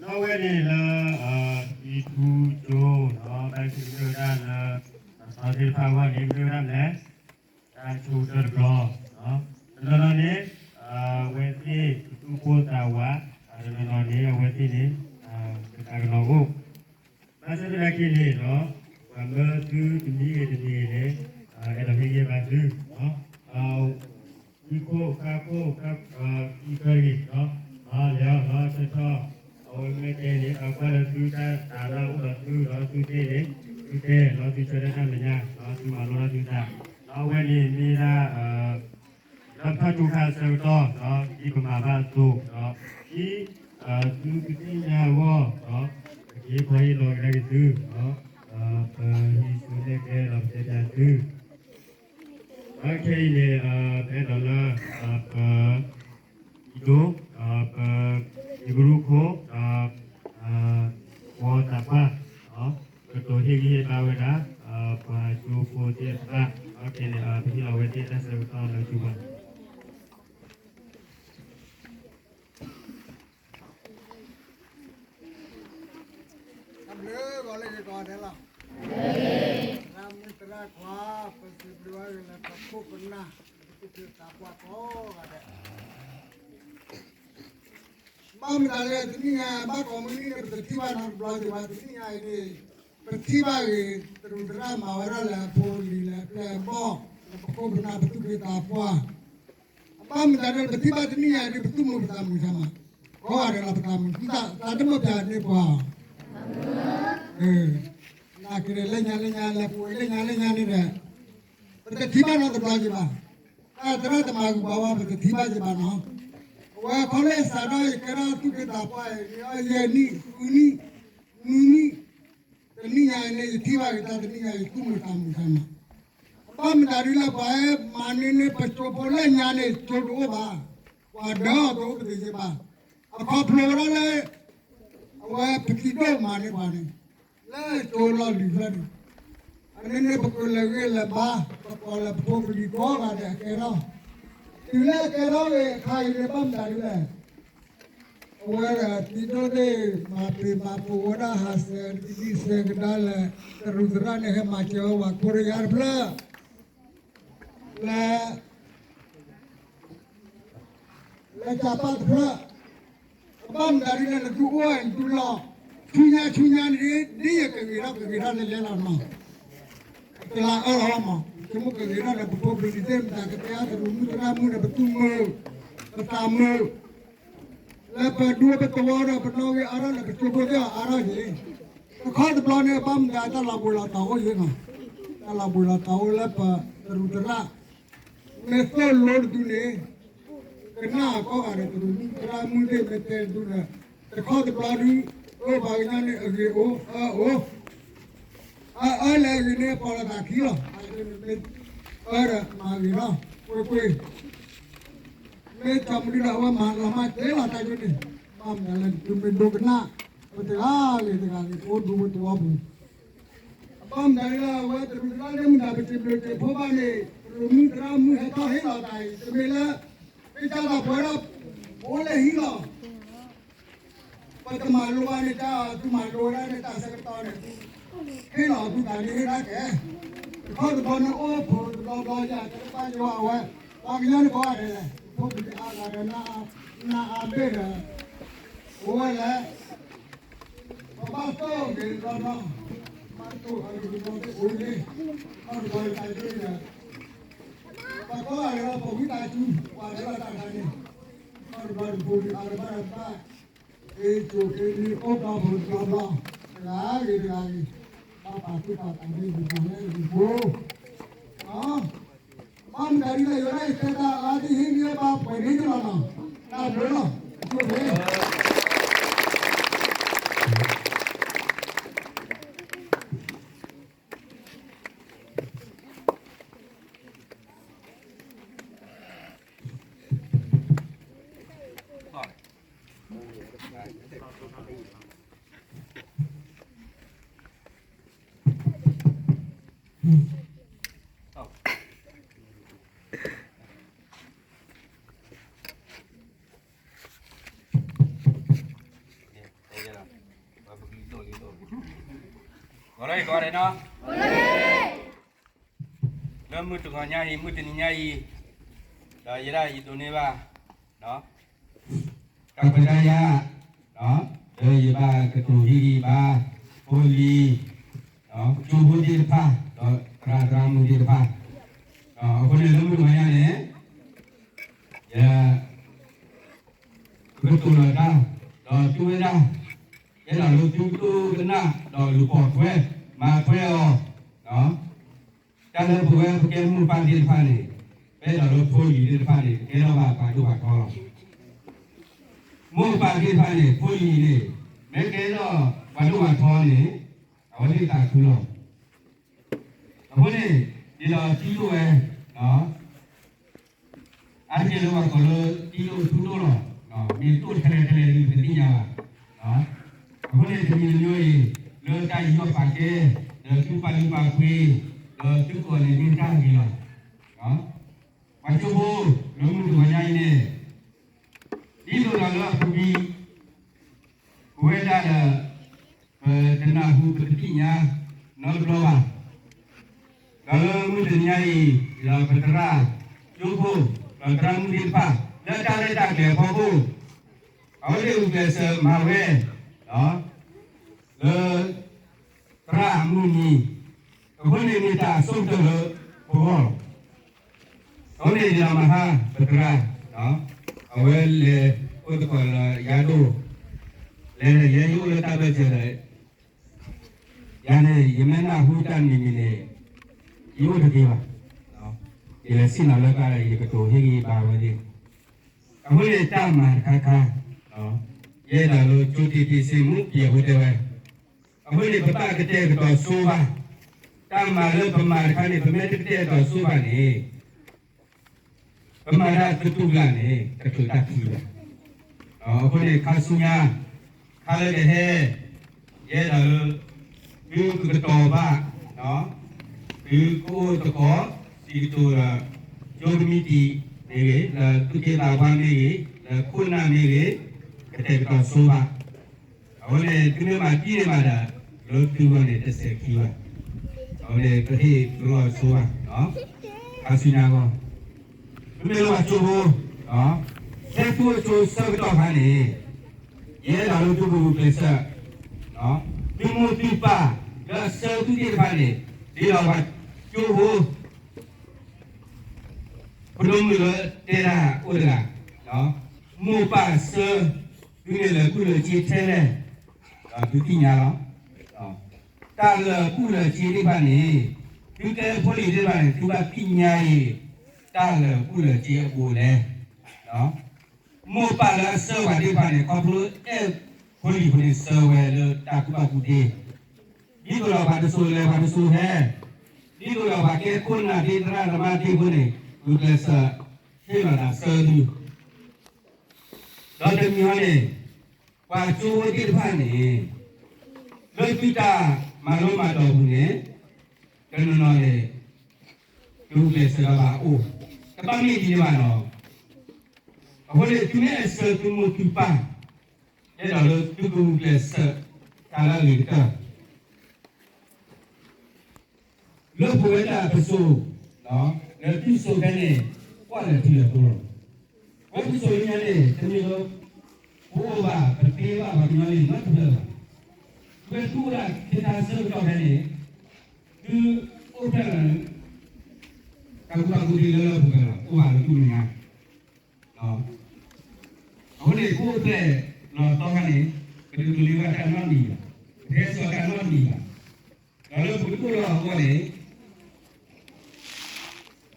ဒီးအဝဲန့ၣ်လၢ အံၤထူကၠိ ဘၣ်ဆၣ်ကမ့ၢ်ဝဲဒၣ်လၢ အသီသ့ၣ်တဖၣ်အဂီၢ်န့ၣ် မ့ၢ်ဝဲဒၣ်လဲၣ် တၢ်ဆိကတၢၢ်တဘျီ, တနီၤနီၤန့ၣ် အဝဲသ့ၣ်ကသူၣ်ပိၢ်သးဝး, တနီၤနီၤန့ၣ် အဝဲသ့ၣ်န့ၣ် ကသးကလီၤအိၣ်, ဘၣ်ဆၣ်သနာ်က့န့ၣ်ဒီး ပှၤမၢသုတမံၤဂ့ၤတမံၤဂ့ၤန့ၣ် အဲၣ်ဒိးဟ့ၣ်ဂံၢ်ဘါသု ဝံခိၣ်ဃါခိၣ် ခံဖဲဂ့ၤဒီး လဲၤအီၤလီၤဆီဆီ အဝဲမ့ၢ်တဲန့ၣ် ပှၤကွၢ်လၢသုတၢ်တၤလၢအအိၣ်ဒီးသုဒီးသုသ့ၣ်န့ၣ် သုတဲလီၤသုဆၢတဲာ်တၢ်မဲာ်ညါ ဒီးသုမၤလိတၢ်သုသး ဒီးအဝဲန့ၣ်မ့ၢ်ဒၣ် ဒီးပထီၣ်ကၠိခါအဆၢကတီၢ် ဒီးဒ်ပမၤဘၣ်အသိး ဒီးဒ် သုကသ့ၣ်ညါအဂီၢ် ဒီးပကဟ့ၣ်ဖီဟ့ၣ်လီၤကဒါက့ၤသု ပဟံးစုနဲၣ်ကျဲဒီးပတဲပၠးသု ဒီးခဲအံၤန့ၣ် ပအဲၣ်ဒိးလၢ ပ အံၤဒိ ဒီးပ အံၤကရူၢ်ခိၣ် ဒီး ပှၤသးပှၢ် ကတိၤဟ့ၣ်ဂံၢ်ဟ့ၣ်ဘါဝဲဒၣ် ပှၤကၠိဖိသ့ၣ်တဖၣ် ဒီးခဲအံၤန့ၣ် ပဟ့ၣ်လီၤဝဲသ့ၣ်တၢ်ဆၢကတီၢ်လၢကၠိပူၤ တၢ်ဘျုးဂီၤလၢဂ့ၤကိးဂၤဒဲးလီၤ. သရၣ်မုၣ်သရၣ်ခွါ ပစံးဘျုးအါဂ့ၤလၢပခိၣ်ပနၢ် ပသူၣ်က့သးပှၢ်ကိးဂၤဒဲး ဘၣ်မတၤလဲၣ် တနံၣ်ညါ ဘၣ်ကိးမုၢ်နံၤန့ၣ် ပတထံၣ်ဘၣ်နီတဘျီဒံးဘၣ် တနံၣ်ညါအံၤန့ၣ် ပထံၣ်ဘၣ်ဂ့ၤ တရူးသရၣ်မၤဝဲဒၣ်လၢအဖိအလံၤလၢအပျဲၢ်အဘီၣ် လၢပခိၣ်ပနၢ်ပသူၣ်က့သးပှၢ် အဘၣ်မတၤဒ်ပထံၣ်ဘၣ်တနံၣ်ညါဒ်ပသူၣ်မုာ်ပသးမုာ်ဆါမး, ကိးဂၤဒဲးလီၤပသးမုာ်, သးတမုာ်ပၠးန့ၢ်ပှၤ, နာ်က့ၤလၢညါလၢညါ လဲၤပူၤလၢညါလၢညါန့ၣ်ဒီး ပတထံၣ်ဘၣ်နီတဘျီက့ၤဘၣ်, တၢ်သရၣ်တမၤဂ့ၤဘၣ်ဝဲ ပတထံၣ်ဘၣ်က့ၤဘၣ်နီၤ, အဝဲခီလၢစးထီၣ်ယကဲထီၣ်သူၣ်က့သးပှၢ်အံၤ ယဲၢ်နံၣ် ဃုနံၣ် နွံနံၣ် တနံၣ်ညါအံၤန့ၣ် ယထံၣ်ဘၣ်ဂ့ၤတၢ်တနံၣ်ညါအံၤ သူၣ်မုာ်သးမုာ်ဆါမး, အဘၣ်မတၤဒ်လၢပှၤမၤန့ၢ်န့ၢ်ပကၠိဖိလၢညါန့ၣ် ကၠိတအိၣ်ဘၣ်, ပှၤဒၢအီၤတအိၣ်တဂ့ၤဘၣ်, အခီဖျိဝဲဒၣ်လၢ အဝဲပထံဒိၣ်မၤန့ၢ်ပှၤန့ၣ် လၢကၠိလီၢ်လံၤဖျၢၣ်န့ၣ်, အန့ၣ်န့ၣ်ပကလဲၤဂ့ၤလဲၤဘါ ပကိးလၢပဖိပလံၤကိးဂၤဒဲးအကဲထီၣ်, တုၤလၢအကဲထီၣ်ဂ့ၤအခါအံၤန့ၣ် ဘၣ်မတၤဒ်လဲၣ် အဝဲဒၣ်တံၤဒိၣ်န့ၣ် မၤပျံၤမၤဖုးဝဲဒၣ်ဟးစဲး ဒ်စဲးကဒါလၢ တရူးသရၣ်န့ၣ် ဟဲမၤစၢၤဝဲပှၤခိရံယါတဖျၢၣ် လၢ လၢတၢ်ပာ်တဖျၢၣ်, အဘၣ်မတၤဒ်လဲၣ် နဒုးအိၣ်နဒုးလီၤ, ဆူညါဆူညါန့ၣ် ဒ်ယကဂ့ၤထီၣ်ကဂ့ၤထီၣ်လၢလဲၤလီၤနီၤ, ကလၤအၢလီၤမး, ဆိကမိၣ်ကဂ့ၤထီၣ်ဒီးပဖိပလံၤသ့ၣ်မတၤကတဲအါ တရူးမုၣ်သရၣ်မုၣ်ဒီး ပသူၣ်မုာ် ပသးမုာ် လၢပဒူပသဝီဒီးပနီၣ်ဂံၢ်အါထီၣ်လၢပကၠိဖိသ့ၣ်အါထီၣ်န့ၣ်, တခီတဘျီန့ၣ် ဘၣ်မတၤတၢ်လီၤဘှံးလီၤတီၤအိၣ်ယဲနီၤ, တၢ်လီၤဘှံးလီၤတီၤအိၣ်လၢပတရူးသရၣ်, မ့ၢ်သိၣ်လိတဒုန့ၣ်, ကနၣ်အကိးဂၤဒီး တရူးမုၣ်သရၣ်မုၣ်သ့ၣ်မ့ၢ်တဲတဒုဒီး, တခီတဘျီဒု အိၣ်ပှၤကညီန့ၣ် အဂ့ၤအိၣ်အၢအိၣ် အအၢလဲၣ်ဂ့ၤန့ၣ် ပိာ်လီၤသးခံလီၤ, အအၢဒီးမၤဂ့ၤထီၣ် ကွ့ၢ်ကွ့ၢ်, မ့ၢ်တၢ်မနုၤဒီးအဝဲမၤလီၤမၢ်သ့လီၤတၢ်ယိန့ၣ်, ဘၣ်မနုၤလဲၣ် တုၤမ့ၢ်ဒိကနၣ် ပတဂၤဂ့ၤတဂၤဂ့ၤ အိၣ်ဒူပသဝီပူၤ, အဘၣ်မနုၤလဲၣ် အဝဲတရူးသရၣ်လၢမုၢ်နၤပစံးဘျုးစံးဖှိၣ်ဘၣ်န့ၣ် တရူးမုၣ်သရၣ်မုၣ်ဟဲထီၣ်ဟ့ၣ်လီၤသးအံၤ တမ့ၢ်လၢ မ့ၢ်တၢ်လီၤပှဲၤဒီး အိၣ်လၢဟံၣ်လီၤ ပတမၤလိဘၣ်န့ၣ် တၢ်သုမၤလိဝဲဒၣ်န့ၣ် တၢ်ဆၢကတီၢ်န့ၣ် ဟ့ၣ်လီၤသုသးန့ၣ်ဟ့ၣ်ဒၣ်ကဲ, တခီတဘျီန့ၣ်အိၣ်ဖိတဘျီဘျီယၤ တကပၣ်ယွၤအဝဲ ပှၤကညီန့ၣ်ကိးဂၤဒဲးလဲၣ် ဖိပလံၤအါဂၤဒီး နအါဘ့ၣ်ဒီး အိၣ်ဝဲလဲၣ် ပဘၣ်တိၢ်က့ၤတဘျီဘျီ, ဘၣ်တိၢ်အီၤက့ၤတဘျီဘျီအိၣ်န့ၣ်, ခီတဘျီတၢ်ယိန့ၣ်ဒီး ပှၤကိးဂၤဒဲးလီၤ ပဝံသးစူၤ ပှၤလၢတၢ်တခါန့ၣ်, ခီတဘျီတဖိဒံးအါတဘၣ်တဘၣ်, အ့ၣ်ကၠိအ့ၣ်လံအိၣ်ဒီးဖိတဘျီဘျီ, တဂၤဂ့ၤတဂၤဂ့ၤ, ဘၣ်ပာ်သူၣ်ပာ်သးန့ၢ်ပှၤလၢယဖိ ဘၣ်မတၤဒ်လဲၣ် ယိၤဒၣ်ယတဲတၢ်အါဒ်ဟ့ၣ်ဂံၢ်ဘါပှဲၤန့ၣ်လီၤနီၤ, တၢ်ဘျုးလီၤ, အကျိၤဖဲ Ê, လၢမုၢ်တဂီၤညါအံၤ မုၢ်တနံၤညါအံၤ, ဒီးယဲဒၣ်ယဒိးန့ၢ်ဘၣ် တၢ်ခွဲးတၢ်ယာ် လၢယဘၣ်ကတိၤဟ့ၣ်ဂံၢ်ဘါ ဖိလံၤ ကၠိဖိသ့ၣ်တဖၣ် ဒီးသရၣ်သရၣ်မုၣ်သ့ၣ်တဖၣ်, အဃိန့ၣ်လၢမုၢ်တဂီၤညါန့ၣ် ယ ပကတိၤလီၤတၢ် ဒီးသုဝဲဒၣ် ယဲဒၣ်လၢသုကဒိကနၣ် ဒီးလူၤပိာ်ထွဲ မၤထွဲအီၤ, တၢ်လၢပဝဲပကဲမိၢ်ပၢ်သ့ၣ်တဖၣ်န့ၣ် ပအဲၣ်ဒိးလၢဖိလံၤသ့ၣ်တဖၣ်န့ၣ် ကဲထီၣ်ဘၣ်ပှၤဒိၣ်ပှၤထီလီၤ. မိၢ်ပၢ်သ့ၣ်တဖၣ်န့ၣ် ဖိလံၤန့ၣ် မ့ၢ်ကဲထီၣ်ပှၤဒိၣ်ပှၤထီန့ၣ် အဝဲသ့ၣ်သးခုလီၤ. အဃိန့ၣ် ဒ်သိးသံဒိၣ်ဝဲ အါတက့ၢ်လၢပှၤကိးလၢသံဒိၣ်ထူဒိၣ်လီၤ, မ့ၢ်ဒိၣ်ထဲလဲၣ်ထဲလဲၣ်ဒုးပတသ့ၣ်ညါဘၣ်. အဃိန့ၣ်တမံၤတမံၤအံၤ လၢတၢ်ယူးယီၣ်ပာ်ကဲ ဒီးသုပာ်လုၢ်ပာ်ပှ့ၤ ဒီးသုကိးန့ၣ်မ့ၢ်တၢ်ဂ့ၤလီၤ. ပှၤကၠိဖိ လၢမုၢ်တဂီၤညါအံၤန့ၣ် ဒ်သိးဒီးလၢအပူၤကွံာ် ပဝဲဒၣ်ဒီး ပတနၢ်ဟူပတသ့ၣ်ညါနီတဘျီဘၣ်. ဒီးလၢမုၢ်တနံၤညါအံၤ ဒီးပသရၣ်ကၠိဖိ ဒီးသရၣ်မုၣ်သ့ၣ်တဖၣ် လၢတၢ်ရဲၣ်တၢ်ကျဲၤအဖီခိၣ် အဝဲသ့ၣ်ဂုာ်ကျဲးစၢးမၤဝဲ လၢ သရၣ်အမုၢ်နံၤ အဃိန့ၣ်မ့ၢ်တၢ်အဆိကတၢၢ်လၢပဂီၢ်လီၤ. အဃိန့ၣ်ယမၤဟါပသရၣ် အဝဲလဲၤအိၣ်သကိးလၢယၤဒိၣ် လဲၤလဲၤယဲယအိၣ်လၢတၢ်ဘၢၣ်စၢၤဒီး ယၤန့ၣ် ယမ့ၢ်နၢ်ဟူတၢ်မံၤမံၤန့ၣ် ယအိၣ်တဂ့ၤဘၣ်. ယလဲၤဆ့ၣ်နီၤလၢကျါဒီး ယကတိၤဟ့ၣ်ဂံၢ်ဘါဝဲသ့ၣ် အဃိန့ၣ်တၢ်မၤတခါခါ ယအဲၣ်ဒိးလၢကၠိတ့တ့စ့မူပယဲၢ်ဖိတဲဝဲ အဃိန့ၣ် ပဘၣ်ကတဲာ်ကတီၤဆိဘၣ်. တၢ်မၤလၢပမၤတခါန့ၣ် ပမ့ၢ်တကတဲာ်ကတီၤဆိဘၣ်န့ၣ် ပမၤတၢ်သတူၢ်ကလာ်န့ၣ် တချုးတၢ်ခံဘၣ်. အဃိန့ၣ် ခါဆူညါ ခါလၢကဟဲ ယအဲၣ်ဒိးလၢ သုကကတီၤဘၣ် သုကအိၣ်သကိး စံးကတိၤဒီး ကၠိကမံးတံာ်မ့ၢ်ဂ့ၤ, လၢသူၣ်က့သးပှၢ်မ့ၢ်ဂ့ၤ, လၢခိၣ်နၢ်မ့ၢ်ဂ့ၤ, ကတဲာ်ကတီၤဆိဘၣ်. အဃိန့ၣ် သုမ့ၢ်မၤတံၢ်န့ၢ်ဘၣ်ဒီး လၢသုဂီၢ်န့ၣ်တစဲးခံဘၣ်. အဃိန့ၣ် ပဟ့ၣ်ကလီၤဆိဘၣ် ခါဆူညါအဂီၢ် မ့မ့ၢ်လၢပှၤကၠိဖိ ဖဲသုအိၣ်ကၠိဆၢကတီၢ်အခါန့ၣ် ယအဲၣ်ဒိးလၢသုကဂုာ်ကျဲးစၢး သုမိၢ်သုပၢ် လၢအဆှၢသုသ့ၣ်တဖၣ်န့ၣ် ဒ်သိးပှၤကၠိဖိ ပဒိၣ်မုၣ်လၢတဲတၢ်အိၣ်တဂၤ မိၢ်ပၢ်ဆှၢ သုန့ၣ်လၢာ်ကူၣ်လၢာ်စ့ထဲလဲၣ် သုသ့ၣ်ညါလီၤ. တၢ်လၢာ်ကူၣ်လၢာ်စ့သ့ၣ်တဖၣ်န့ၣ် သုကဲဖိလံၤသ့ၣ်တဖၣ်န့ၣ် သုဘၣ်သ့ၣ်ညါအံၤ တၢ်လၢာ်ကူၣ်လၢာ်စ့အပူၤလဲၣ်. မိၢ်ပၢ်လၢအဆှၢပှၤသ့ၣ်တဖၣ်န့ၣ် ခီဖျိအဲၣ်ဖိလံၤဖိန့ၣ် ဆှၢဝဲလၢတၢ်ကူၣ်ဘၣ်ကူၣ်သ့ ဒ်သိးဒီးပှၤတစိၤလဲၤပှၤတစိၤဟဲ, ဒ်သိးဒီးပှၤကဲခိၣ်နၢ်သ့ၣ်သရၣ်သမါသ့ၣ်ဖိန့ၣ် ဂုာ်ကျဲးစၢး ဟ့ၣ်လီၤတၢ်ဆၢသု ဒီးတမံၤဟီန့ၣ် ပှၤကၠိဖိသ့ၣ်တဖၣ်န့ၣ် လၢသုတၢ်မၤလိမၤဒိးပူၤန့ၣ် တနီၤနီၤန့ၣ် ဂုာ်ကျဲးစၢးဒီးဘၣ်အိၣ် တဘၣ်မ့ၢ်ဒ်န့ၣ်ဘၣ်နီၤ. အဃိန့ၣ် သုမ့ၢ်အဆှၢသုမိၢ်သုပၢ် အဲၣ်ဒိးလၢသုကဂုာ်ကျဲးစၢး တၢ်လၢအဂ့ၤကတၢၢ် လၢပဝဲဒၣ်ပစိၤ, လၢသုစိၤဖဲန့ၣ် ကွၢ်လၢာ်ထံလၢာ်ကီလီၤ. ဝဲပစိၤလၢညါန့ၣ် တမ့ၢ်လၢ ပအိၣ်ဘၣ် ပသ့ဘၣ် ပှၤကညီန့ၣ် နီတဖျၢၣ်ဘၣ်. ဝဲသုအိၣ်ဒၣ်ဖဲတၢ်ဆၢကတီၢ်ဖဲန့ၣ် သုအိၣ်ဖျဲၣ်လီၤန့ၣ် တၢ်ကူၣ်ဘၣ်ကူၣ်သ့လၢလၢပှဲၤပှဲၤလီၤ အိၣ်ဘၣ်လၢသူၣ်မဲာ်ညါ အဃိန့ၣ် ပအိၣ်ဖျဲၣ်လီၤသီခါန့ၣ် ပတဒိးန့ၢ်ဘၣ်တၢ်နီတမံၤဘၣ်, ပဟဲစိာ်တၢ်နီတမံၤဘၣ်. ဒီးလၢပကဒိၣ်ထီၣ်အဂီၢ်န့ၣ်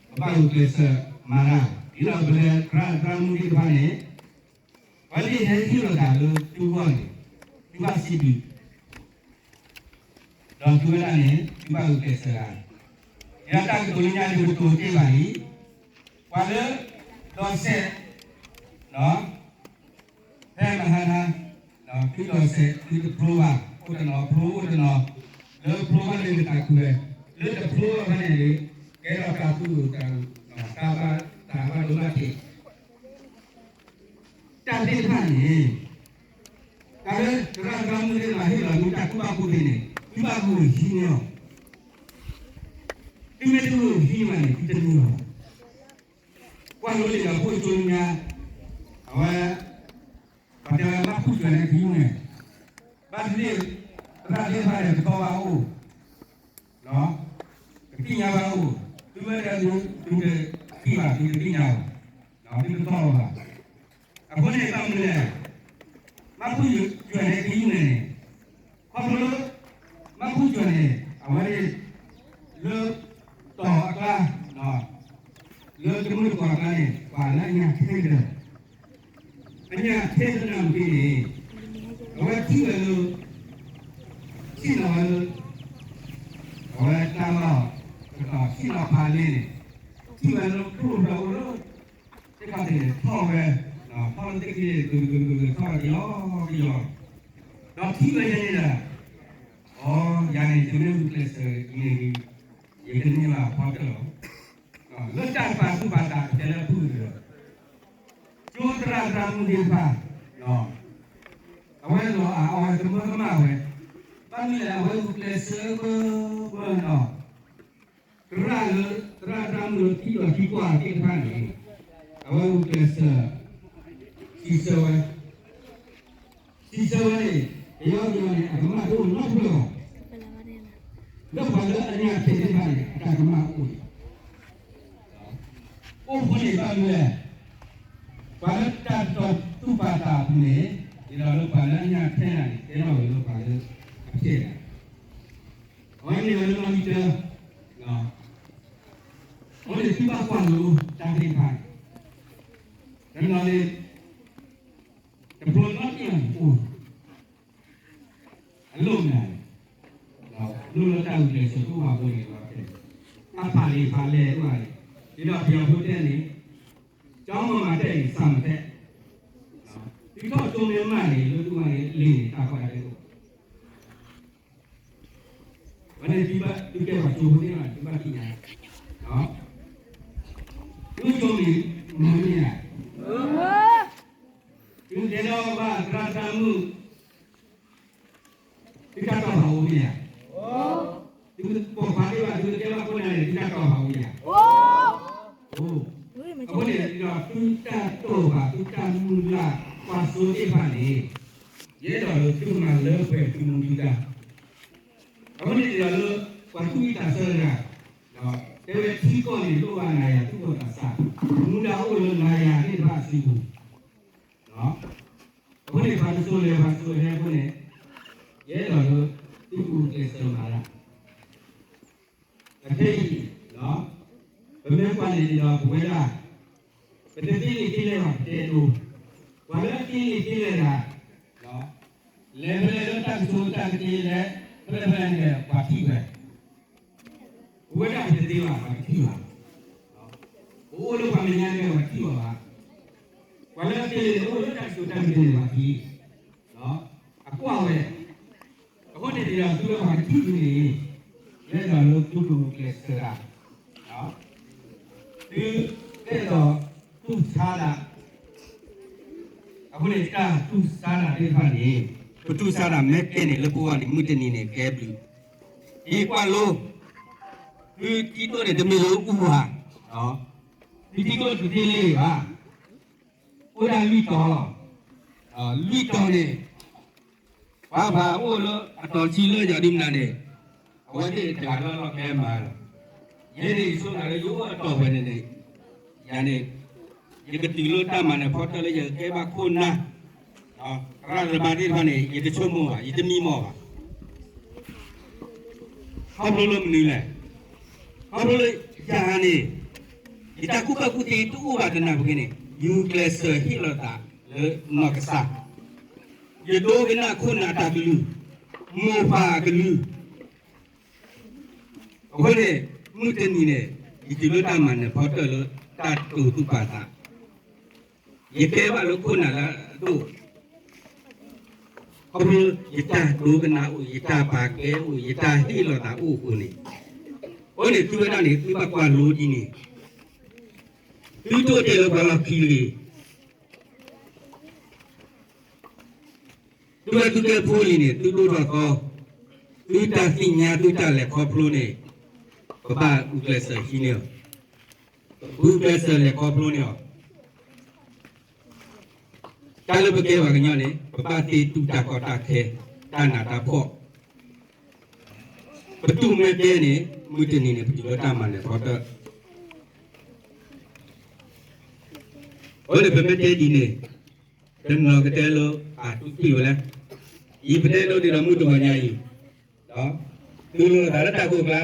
ပဘၣ်ဂုာ်ကျဲးစၢးမၤတၢ်, ဒ်သိးပလဲၤသရၣ်သရၣ်မုၣ်သ့ၣ်တဖၣ်န့ၣ် ပှၤလၢဟဲဟ့ၣ်လီၤတၢ်လၢသုဂီၢ်န့ၣ် သုဘၣ်စံးဘျုး ဒီးသုဝဲဒၣ်န့ၣ် သုဘၣ်ဂုာ်ကျဲးစၢးတၢ်, ယတၢ်ကတိၤလၢညါယကတိၤတ့ၢ်ဘၣ်လံ, ပှၤလၢ ဒီးစဲး ဖဲမဟါခါ သုဒီးစဲး သုတဖျိဘၣ် အိၣ်တနီၤဖျိအိၣ်တနီၤ, လၢဖျိဘၣ်န့ၣ်တၢ်ကူၣ်ဝဲ, လၢတဖျိဘၣ်ဖဲန့ၣ် ကဲထီၣ်တၢ်သူၣ်အိၣ်သးအိၣ် တၢ်ဘၣ်တၢ်ဘၣ်ဒိဘၣ်ထံး တၢ်သ့ၣ်တဖၣ်န့ၣ် တၢ်လၢသရၣ်သရၣ်မုၣ်သ့ၣ်တဖၣ်ဟ့ၣ်လီၤမ့ၢ်တၢ်ကူၣ်ဘၣ်ကူၣ်သ့န့ၣ် သုဘၣ်ဂုာ်ဟံးန့ၢ်အီၤ, သုမ့ၢ်တဂုာ်ဟံးဘၣ်န့ၣ် သုတန့ၢ်ဘၣ်. ကွၢ်လိလံာ်ဒီးဖိကၠိညါ, အဝဲ ပှၤတဲဝဲဘၣ်ဖုၣ်စၢၤန့ၣ်ကယူၢ်န့ၣ်, ဘၣ်သ့ၣ်သ့ၣ်တဖၣ်န့ၣ် ကသီၣ်ဘၣ်အိၣ်, ကသ့ၣ်ညါဘၣ်အိၣ်, သုဝဲဒၣ်သုတသ့ၣ်ဘၣ် သုတသ့ၣ်ညါဘၣ်, သုတသီၣ်လီၤဘၣ်. အဃိန့ၣ်ဘၣ်မနုၤလဲၣ်, ဘၣ်ဖုၣ်စၢၤန့ၣ်ကယူၢ်န့ၣ်န့ၣ်, ခီဖျိလၢ ဘၣ်ဖုၣ်စၢၤန့ၣ် အဝဲန့ၣ် လၢတီၤအကျါ, လၢတမုၢ်တကိးအကျါန့ၣ် ပှၤလၢအညၣ်ထဲကဒီး, အညၣ်ထဲသနာ်က့န့ၣ် အဝဲထံၣ်ဝဲလၢ ထံၣ်လီၤဝဲလၢ အဝဲတၢ်လီၢ် ကတီၤထံၣ်လီၤဖးလဲၢ်န့ၣ်, ထံၣ်ဝဲလၢကျိၣ်ဖျၢၣ်အိၣ်လၢ သ့ၣ်ခီၣ်ထံးန့ၣ် ထီၣ်ဝဲ, ထီၣ်လၢသ့ၣ်ခံန့ၣ် ကကကကထီၣ်ဝဲကယီကယီ, ဒီးထံၣ်ဝဲယဲန့ၣ်ဒီး, အိ ယၤန့ၣ် ယမ့ၢ်ဂုာ်ကျဲးစၢးအံၤန့ၣ်ဒီး ယကန့ၢ်ဘၣ်ဖီတၢၣ်လီၤ. လၢတၢ်တပာ်သူၣ်ပာ်သးတဲလၢအဖုၣ်ဒီး ကၠိသရၣ်သရၣ်မုၣ်သ့ၣ်တဖၣ် အဝဲလီၤအဝဲသမၢကမၣ်ဝဲ, ဘၣ်မနုၤလဲၣ် အဝဲဂုာ်ကျဲးစၢးဘၣ်ဘၣ်ဒီး သရၣ်လၢ သရၣ်သရၣ်မုၣ်လၢထံကီၢ်ထံကီၢ်သ့ၣ်တဖၣ်န့ၣ် အဝဲဂုာ်ကျဲးစၢး စံးဆၢဝဲ, စံးဆၢဝဲန့ၣ် ကယီကယီန့ၣ် အကမၣ်တအိၣ်နီတဖျၢၣ်ဘၣ်, လၢပှၤလၢအညၣ်ထဲသ့ၣ်တဖၣ်န့ၣ် အတၢ်ကမၣ်အိၣ်န့ၣ် အိၣ်ဃိန့ၣ်ဘၣ်မနုၤလဲၣ်, ပှၤလၢတၢ်တတီၤသူၣ်ပာ်သးအပူၤန့ၣ် ဒ်သိးလၢပှၤလၢအညၣ်ထဲန့ၣ် ကဲထီၣ်ဝဲလၢပှၤလၢအဖျဲၣ်တၢ်, အဝဲန့ၣ်ဝဲလၢနီၣ်ဂံၢ်တၢ, အဝဲန့ၣ်သုဘၣ်ကွၢ်လိတၢ်သ့ၣ်တဖၣ်, တနီၤန့ၣ် တဘျီနီတမံၤအိၣ် အလိၣ်မး, လိၣ်လၢတၢ်ဂုာ်ကျဲးစၢးတအိၣ်ဘၣ်အဃိန့ၣ် တၢ်ဖးလံာ်ဖးလဲၢ်တအိၣ်ဘၣ်န့ၣ်, ဒ်သိးပယီၤဖိတဲန့ၣ်, ကၠီမၤမၤတဲအံၤ ဆၣ်မၤတဲ, သုထီၣ်ကၠိမ့ၢ်မးန့ၣ် လၢသုဝဲန့ၣ်လံာ်န့ၣ် တၢ်ကွၢ်တအိၣ် ဝဲန့ၣ်သုဘၣ်သုကဲပှၤကၠိဖိသ့ၣ်တဖၣ်န့ၣ် သုဘၣ်သ့ၣ်ညါ, သုကၠိမ့ၢ်မုာ်မ့ၢ်ဧါ, သုကဲထီၣ်ဘၣ်သရၣ်သရၣ်မုၣ် သုတၢ်တီၢ်ဘၣ်အိၣ်မ့ၢ်ဧါ, သုပိာ်ခွါသ့ၣ်တဖၣ် သုကဲဘၣ်ခိၣ်နၢ်န့ၣ် သုတၢ်တီၢ်ဘၣ်အိၣ်မ့ၢ်ဧါ, အဃိန့ၣ်ဒီး သုတၢ်တီၢ်ဘၣ် သုတၢ်မုၢ်လၢ် ကွၢ်စိသ့ၣ်တဖၣ်န့ၣ် ယအဲၣ်ဒိးလၢသုကမၤလၢပှဲၤသုမူသုဒါ, အဃိန့ၣ်ဒီးလၢ ပှၤသူၣ်ဝံၣ်သးဆၢတဂၤ တဲဝဲထံကီၢ်န့ၣ် လိၣ်ဘၣ်နၤယၤသူၣ်ဘီၣ်သးစၢ်, မူဒါအိၣ်လၢနၤယၤသ့ၣ်တဖၣ်အစုပူၤ, အဃိန့ၣ် ပှၤတစိၤလဲၤပှၤတစိၤဟဲအဃိန့ၣ် ယအဲၣ်ဒိးလၢ သုကဂုာ်ကျဲးစၢးမၤတၢ် အခဲအံၤ ပမ့ၢ်ကွၢ်န့ၣ်ဒီး ပဝဲဒၣ် ပတသ့လံာ်သ့လဲၢ်ဘၣ် ပတဲဒိ, ပှၤလၢအသ့လံာ်သ့လဲၢ်တဂၤ လဲၤဖဲလဲၣ်လၢတၢ်ကတိၤတၢ်ကတ့လဲၣ် ဖဲလဲၣ်ဖဲလဲၣ်န့ၣ် ပှၤထံၣ်ဝဲ, ပဝဲဒၣ်ပတသ့ဘၣ် ပှၤတထံၣ်ဘၣ်, ပအိၣ်လၢပှၤမဲာ်ညါန့ၣ် ပှၤထံၣ်ဘၣ်ဘၣ်, ပှၤလၢအသ့လံာ်န့ၣ် အိၣ်လၢတၢ်ကတိၤတၢ်ကတ့န့ၣ် ပှၤထံၣ်, အကွၢ်ဝဲ, အဃိန့ၣ်ဒီး သုဝဲပှၤတထံၣ်န့ၣ် ယအဲၣ်ဒိးလၢသုကဂုာ်ကျဲးစၢးတၢ်, သုအဲၣ်ဒိးတူၢ်ဆါတၢ်, အဃိန့ၣ် တၢ်တူၢ်ဆါတၢ်သ့ၣ်တဖၣ်န့ၣ် ပတူၢ်ဆါတၢ်မ့ၢ်ကဲန့ၣ် လၢပဂီၢ်န့ၣ် မုၢ်တနံၤန့ၣ် ကဲဘျုး, ဒ်ကွၢ်လိ, သုထံဒိၣ်န့ၣ် တမ့ၢ်လၢအူၢ်ဘၣ်, သုထံဒိၣ်တသ့လံာ်ဘၣ်, အိၣ်ဒၣ်လွံၢ်တီၤ, လွံၢ်တီၤန့ၣ် ပှၤဘၣ်အိၣ်လၢအတီၤဆံလၢယၤဒ်မနုၤန့ၣ်, အဝဲသ့ၣ်တဂၤလၢလီၤကဲမၤလီၤ, ယဲန့ၣ်ယဆိကမိၣ်လၢယအိၣ်အတီၤဝဲန့ၣ်န့ၣ်, ယၤန့ၣ်, ယကတုၤလၢတၢ်မၤနၢၤဖီတၢၣ်လၢယကကဲဘၣ်ခိၣ်နၢ်, သရၣ်သမါသ့ၣ်တဖၣ်န့ၣ် ယတဆိကမိၣ်ဘၣ် ယတမံမီၢ်ဘၣ် ခီဖျိလၢမနုၤလဲၣ်, ခီဖျိလၢယၤန့ၣ်, ယတၢ်ကူၣ်ဘၣ်ကူၣ်သ့တအိၣ်ဘၣ်သနာ်က့န့ၣ် ယဂုာ်ကျဲးစၢးဟ့ၣ်လီၤသးလၢနီၢ်ကစၢ်, ယဒိကနၣ်ခိၣ်နၢ်အတၢ်ကလုၢ်, မိၢ်ပၢ်အကလုၢ်, အဃိန့ၣ်, မုၢ်တနံၤန့ၣ်, ယတုၤလၢတၢ်မၤနၢၤဖီတၢၣ်လၢတၢ်တိာ်သူၣ်ပာ်သး, ယကဲဘၣ်လၢခိၣ်နၢ်လၢအဒိၣ်, ခီဖျိယတၢ်ဒိကနၣ်အိၣ်, ယတၢ်ပာ်ကဲအိၣ်, ယတၢ်ဟ့ၣ်လီၤသးအိၣ်အဃိန့ၣ်, အဃိန့ၣ်သုဝဲဒၣ်န့ၣ် သုဘၣ်ကွၢ်လိဒ်န့ၣ်, သုတအိၣ်တ့ၢ်လၢပှၤလီၢ်ခံတဂ့ၤ သုဝဲသုကဲဖိလံၤန့ၣ် သုဒိၣ်ထီၣ်သီ, သုတၢ်သ့ၣ်ညါသုတၢ်လဲၤခီဖျိန့ၣ် ပဘၣ်ဂုာ်ကျဲးစၢးဟံးန့ၢ်အီၤ, ဂုာ်ကျဲးစၢးလဲၤခီဖျိန့ၢ်အီၤ. တၢ်လၢပကဲပှၤကညီန့ၣ် ပဘၣ်သ့တူၢ်တၢ်ကီတၢ်ခဲ, တၢ်နးတၢ်ဖှီၣ်, ပတူၢ်မ့ၢ်ကဲန့ၣ် မုၢ်တနံၤန့ၣ် ပတုၤလၢတၢ်မၤနၢၤဖီတၢၣ်. အဃိန့ၣ် ပမ့ၢ်တဲဒ်န့ၣ် တနီၤကတဲလၢ အတူၢ်တံၢ်ဝဲလဲၣ်. ယပတဲဒိးန့ၣ်ဒီးမုၢ်တဂီၤညါအံၤ, သုလိာ်သးလၢတၢ်ကိၢ်အကျါ,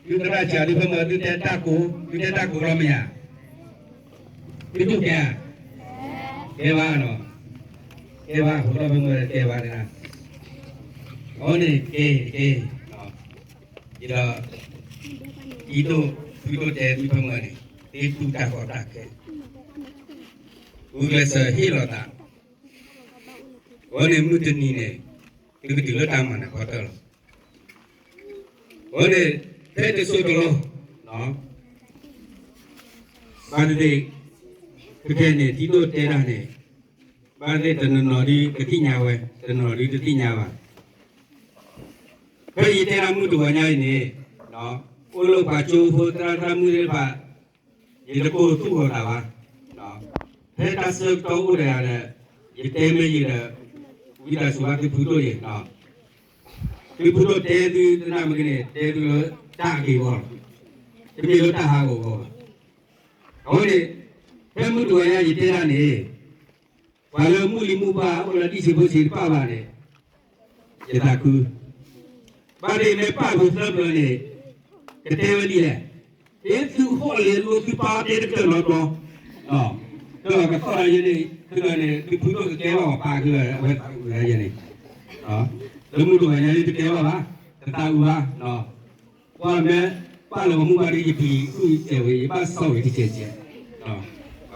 သုသရၣ်စံးသုဖဲမ့ၢ်သုတဲတၢ်ကိၢ်, သုတဲတၢ်ကိၢ်လီၤမ့ၢ်ဧါ, သုတူၢ်ကဲဧါ, ကဲဘၣ်နီၤ, ကဲဘၣ် ဖိဒီးဖဲမ့ၢ်ကဲဘၣ်န့ၣ်, အဃိန့ၣ်ကဲတကဲ, ဒီး ဒ်သိး သုဒိးတဲသုဖဲမ့ၢ်န့ၣ် သ့တူၢ်တၢ်ကီတၢ်ခဲ, ဂုာ်ကျဲးစၢးဟ့ၣ်လီၤသး, အဃိန့ၣ်မုၢ်တနံၤန့ၣ် သုကတုၤလၢတၢ်မၤနၢၤဖီတၢၣ်လီၤ. အဃိန့ၣ် ဖဲတစိၢ်တလီၢ် ဘၣ်သ့ၣ်သ့ၣ် ခဲကနံၣ်အံၤ ဒ်သိးတဲတၢ်န့ၣ် ဘၣ်သ့ၣ်သ့ၣ်တနီၤနီၤဒုးကသ့ၣ်ညါဝဲ, တနီၤနီၤဒုးတသ့ၣ်ညါဘၣ်. ဖဲယတဲတၢ်မုၢ်တဂီၤညါအံၤန့ၣ် အိၣ်လၢပှၤကၠိဖိသရၣ်သရၣ်မုၣ်သ့ၣ်တဖၣ် ယတကိးသူၣ်ဂီၤသးဘၣ်. ဖဲတၢ်ဆၢကတီၢ်အိၣ်ဒီးယၤဒီး ယတဲမ့ၢ်ယၤဒီး ဝံသးစူၤဘၣ်သုဖုဒိၣ်ယဲၢ်, သုဖုဒိၣ်တဲသုသနာ်က့န့ၣ် တဲသုလၢတၢ်အဂ့ၤအဂီၢ်လီၤ, တမ့ၢ်လၢတၢ်ဟးဂီၤအဂီၢ်ဘၣ်. အဃိန့ၣ် ဖဲမုၢ်တဂီၤညါယတဲတၢ်န့ၣ် ပှၤလၢမုၢ်လံၤမုၢ်ပှၢ်အိၣ်လၢဒံၣ်ဆံးဖိဆံးတဖၣ်ဘၣ်န့ၣ် ယသးခု, ဘၣ်သ့ၣ်မ့ၢ်ပာ်ပှၤသၢပျၢၤန့ၣ် ကတဲဝဲဒ်လဲၣ်, ဒ်သုဟီၣ်လ့ၤလိသုပာ်တဲတကတၢၢ်နီတဘျီ, ဒီးကသီၣ်ဒီးယဲန့ၣ် သုဒီးန့ၣ် သုဖုဒိၣ်ကကဲဘၣ်အီၤပာ်က့ၤအဝဲသးအုးဝဲယဲန့ၣ်, လၢမုၢ်တဂီၤညါန့ၣ်တကဲဘၣ်ဘၣ်, တသးအုးဘၣ် ပှၤမ့ၢ်ပာ်လီၤမူဘၣ်ဒီး ယပျံၤအုၣ်စဲးဝဲ ယဘၣ်စီၣ်ဝဲတကဲးကဲး,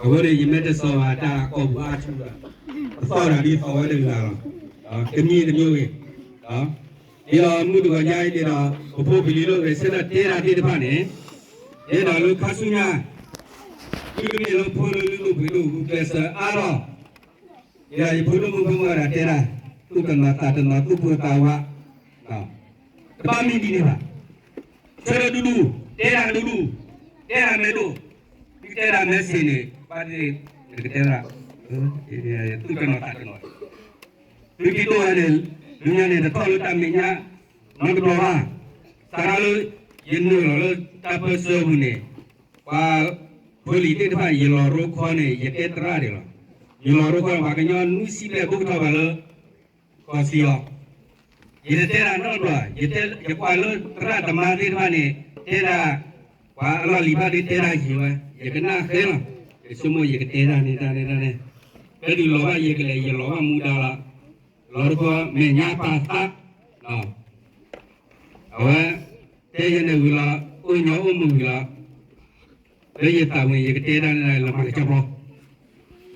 အဝဲန့ၣ်ယမ့ၢ်တစီၤပၤတၢ်ကီၢ်ပူၤအါထူၣ်ဒီး ပသီၣ်တၢ်ဒ်သိးဝဲတဂၤလီၤ, တမံၤတမံၤဂ့ၤ, ဒ်သိးမုၢ်တဂီၤညါအံၤန့ၣ်ဒီး ပဖိပလံၤလိၣ်ဂဲၤဆၢထၢၣ်တဲတၢ်သ့ၣ်တဖၣ်န့ၣ်, ဒ်သိးလၢခါဆူညါ သုတမ့ၢ်လၢဖိလၢလုၢ်ဒိၣ်ပှ့ၤဒိၣ်ဂုာ်ကျဲးစၢးအါထီၣ် ယဲဒၣ်ယဖိဒိၣ်မုၣ်ဖိမုၣ်ဝဲဒၣ်တဲဒၣ်, သူၣ်တနီၤသးတနီၤ သူၣ်ဖိသးဝး, တဘၣ်မ့ၢ်ဒ်န့ၣ်ဘၣ်. ဆၢထၢၣ်ဒူဒူ, တဲဒၣ်ဒူဒူ, တဲဒၣ်မ့ၢ်ဒိၣ်, သုတဲဒၣ်မ့ၢ်ဆ့ၣ်န့ၣ် ဘၣ်သ့ၣ်နကတဲဒၣ်, သူၣ်တနီၤသးတနီၤ, သုဒ်သိးဝဲန့ၣ် လၢညါန့ၣ် တထီၣ်လၢတၢ်မဲာ်ညါ နီတဘျီဘၣ်. စးထီၣ်လၢ ယနုာ်လီၤလၢတၢ်ပၢၢ်ဆၢပူၤန့ၣ် ပှၤဖိလံၤသ့ၣ်တဖၣ် ယလီၤရိခီန့ၣ် ယတဲသရၣ်ဒံးလီၤ. ယလီၤရိခီန့ၣ် ပှၤကညီနွံဆံဘျဲၣ် ဘူးကထီၣ်ဘၣ်လၢ ကီၢ်စံၣ်အီၤ, ယတတဲဒၣ်နီတဘျီ, ယကွၢ်လၢသရၣ်သမါသ့ၣ်တဖၣ်န့ၣ် တဲဒၣ် ပှၤအလီၢ်လံၤဘၣ်သ့ၣ်တဲဒၣ်ယံၤဝဲ, ယကနၣ်ဃဲလီၤ. ယဆိကမိၣ်ယကတဲဒၣ်န့ၣ်တၢ်န့ၣ်တၢ်န့ၣ်, ဖဲဒုးလီၤဘၣ်ယကလဲၤ ယလီၤဘၣ်မူဒါလီၤ. လီၤတခီမဲာ်ညါပာ်သး, အဝဲ တဲယဲန့ၣ်ဝံၤလီၤ, အိၣ်ညီအိၣ်မုာ်ဝံၤလီၤ, လၢယသးဝံၤ ယကတဲဒၣ်န့ၣ်လီၤမၢ်ကစီၣ်ဖီ,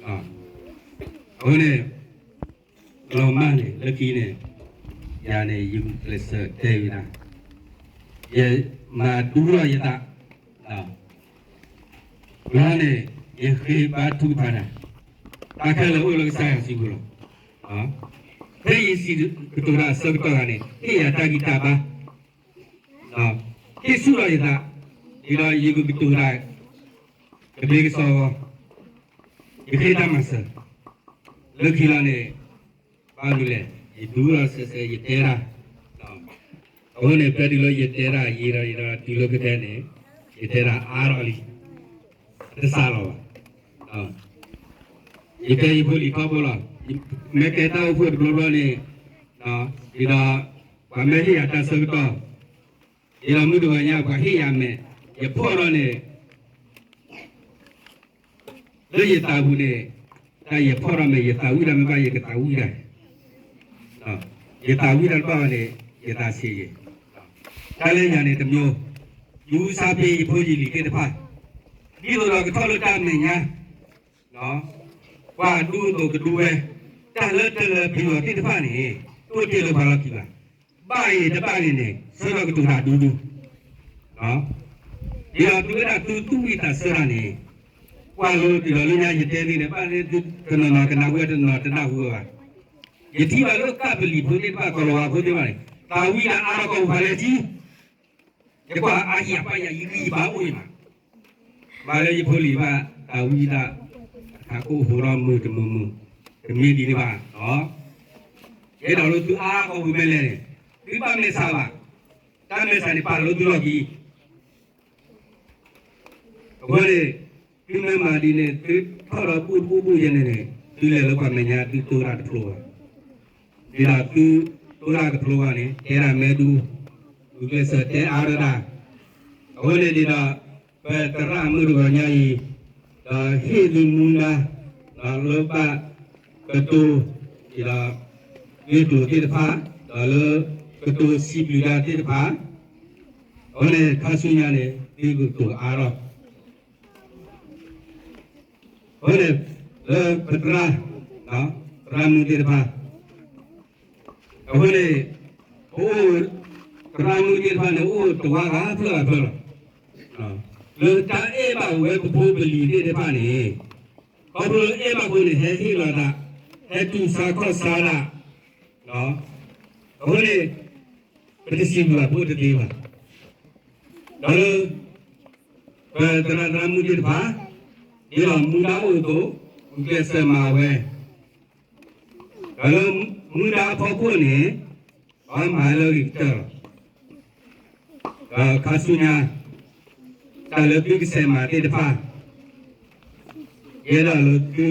အဃိန့ၣ် လီၤမၢ်န့ၣ် လၢခံန့ၣ် ယၤန့ၣ် ယကျဲးစၢးတဲဝံၤဒၣ်, ယမၤဒူလီၤယသး, လၢန့ၣ် ယဃ့ဘါထုကဖၣ်တၢ်, တၢ်ခဲလၢာ်အိၣ်လၢကစၢ်ယွၤစုပူၤလီၤ. ဖဲယစံးကတိၤတၢ်အဆၢကတီၢ်တဂၤန့ၣ် ဟ့ၣ်ယၤတၢ်ဂံၢ်တၢ်ဘါ, ဟ့ၣ်ဆူၣ်လီၤယသး, ဒ်သိးယကကတိၤတၢ် ကဘျ့ကစီအဂီၢ်, ယဃ့တၢ်မၤစၢၤ, လၢခံလီၤန့ၣ် ဘၣ်မနုၤလဲၣ်, ယဒူလီၤစဲးစဲး ယတဲတၢ်, အဃိန့ၣ် ဖဲတုၤလၢယတဲတၢ်ယံာ်ဒီးယံာ်ဒီးတုၤလၢကတဲန့ၣ် ယတဲတၢ်အါထီၣ်လံ, တစှၤလီၤဘၣ်. ယတဲယဖိလံၤထီဘိလီၤ, မ့ၢ်ကဲတၢ်အိၣ်ဖှိၣ်တဘျီဘျီန့ၣ်, ဒ်ဒီး ပှၤမ့ၢ်ဟ့ၣ်ယၤတၢ်ဆၢကတီၢ်, ဒ်ဒီးမုၢ်တဂီၤညါ ပှၤဟ့ၣ်ယၤမဲာ်, ယဖီၣ်ထီၣ်န့ၣ် လၢယသးပူၤန့ၣ် တၢ်ယဖီၣ်ထီၣ်မဲာ် ယသးဝံၣ်တၢ်မ့ၢ်ဘၣ် ယကသးဝံၣ်တၢ်, ယသးဝံၣ်တၢ်တဘၣ်ဘၣ်န့ၣ် ယသးဆံးယဲၢ်, တၢ်လၢယၤန့ၣ်တမံၤ, ယူၤစၢ်ဖ့ယဖိယလံၤသ့ၣ်တဖၣ်, ဒ်သိးဒီးကထီၣ်လၢတၢ်မဲာ်ညါ, ပှၤဒူသိးကဒူဝဲ, တၢ်လၢတလၢပယီၤသ့ၣ်တဖၣ်န့ၣ် တအိၣ်တ့ၢ်လၢပှၤလီၢ်ခံဘၣ်, ဘၣ်ဂ့ၤတဘၣ်ဂ့ၤန့ၣ် ဆၢထၢၣ်ကတိၤတၢ်ဒူဒူ ဒ်ဒီးသုဝဲဒၣ်သုသူၣ်ဝံၣ်သးဆၢတၢ်န့ၣ်, ကွၢ်လိဒ်ဒီးလၢညါယတဲသုန့ၣ် ဘၣ်လၢသုတနီၤနီၤကနၣ်ဝဲတနီၤတနၣ်ဝဲဘၣ်. ယထံၣ်ဘၣ်လၢကၢ်ပလံၤဖိသ့ၣ်တဖၣ် ကီၤလၤဝါဖိသ့ၣ်တဖၣ်န့ၣ် သးဝံၣ်တၢ်အါထီၣ်ကီၢ်ပူၤဖးလဲၢ်ထံ, ယကွၢ်အါဟံၣ်အပၢ်ယၤယဂံၢ်ယဘါအိၣ်အံၤမး, မၤလၢယဖိလံၤဘၣ် သးဝံၣ်တၢ် အခးကိၣ်ဟိထီၣ်မုာ်တမုာ်မုာ်, တမ့ၢ်ဒ်န့ၣ်ဘၣ်, ယအဲၣ်ဒိးလၢသုအါထီၣ်ကီၢ်ပူၤဖဲလဲၣ်န့ၣ်, သုဘၣ်မဲာ်ဆှးဘၣ်, တၢ်မဲာ်ဆှးန့ၣ်ပာ်လီၤလၢသုလီၢ်ခံ အဃိန့ၣ်, သုမ့ၢ်မၤဒ်န့ၣ် သုထီၣ်ဒီးဘူၣ်တဘူၣ်ဘူၣ်ယဲန့ၣ်န့ၣ် သုလဲၤလၢပှၤမဲာ်ညါသုတိၢ်တၢ်တဖျိဘၣ်, ဒ်သိးသုတိၢ်တၢ်တဖျိဘၣ်န့ၣ် တဲဒၣ်မဲာ်ဒူ, ဂုာ်ကျဲးစၢးတဲအါထီၣ်တၢ်, အဃိန့ၣ်ဒ်ဒီး, ပသရၣ်မုၣ်တဂီၤညါအံၤ, ဒီးဟ့ၣ်သုမူဒါ, လၢဘၣ်ကတိၤ, ဒ်ဒီး, ဂ့ၢ်ကျိၤသ့ၣ်တဖၣ်, ဒီးလၢ, ကတိၤစံးဘျုးတၢ်သ့ၣ်တဖၣ် အဃိန့ၣ် ခါဆူညါန့ၣ် သုကတိၤအါထီၣ်, အဃိန့ၣ်, လၢပသရၣ်, သရၣ်မုၣ်သ့ၣ်တဖၣ်, အဃိန့ၣ်, ပအိၣ်, သရၣ်မုၣ်သ့ၣ်တဖၣ်န့ၣ် အိၣ်တဝါဂၤဖျၢၣ်ဂၤဖျၢၣ်လီၤ, လၢတၢ်အဲၣ်ဘၣ်ဝဲပဖိပလံၤသ့ၣ်တဖၣ်န့ၣ်, ခီဖျိလၢအဲၣ်ဘၣ်အဃိန့ၣ် ဟဲဟ့ၣ်လီၤသး, ဟဲတူၢ်ဆါခီၣ်ဆါသး, အဃိန့ၣ်, ပတစံးဘျုးဘၣ် ပအိၣ်တသ့ဘၣ်, ဒီးလၢ, ပသရၣ်သရၣ်မုၣ်သ့ၣ်တဖၣ်, ဒ်သိးမူဒါအိၣ်အသိး, ဂုာ်ကျဲးစၢးမၤဝဲ, ဒီးလၢမူဒါအဖီခိၣ်န့ၣ်, ပှၤမၤလၢဂ့ၤကတၢၢ်လီၤ, ဒီးခါဆူညါ, တၢ်လၢသုကဆဲးမၤသ့ၣ်တဖၣ်, ယအဲၣ်ဒိးလၢသု,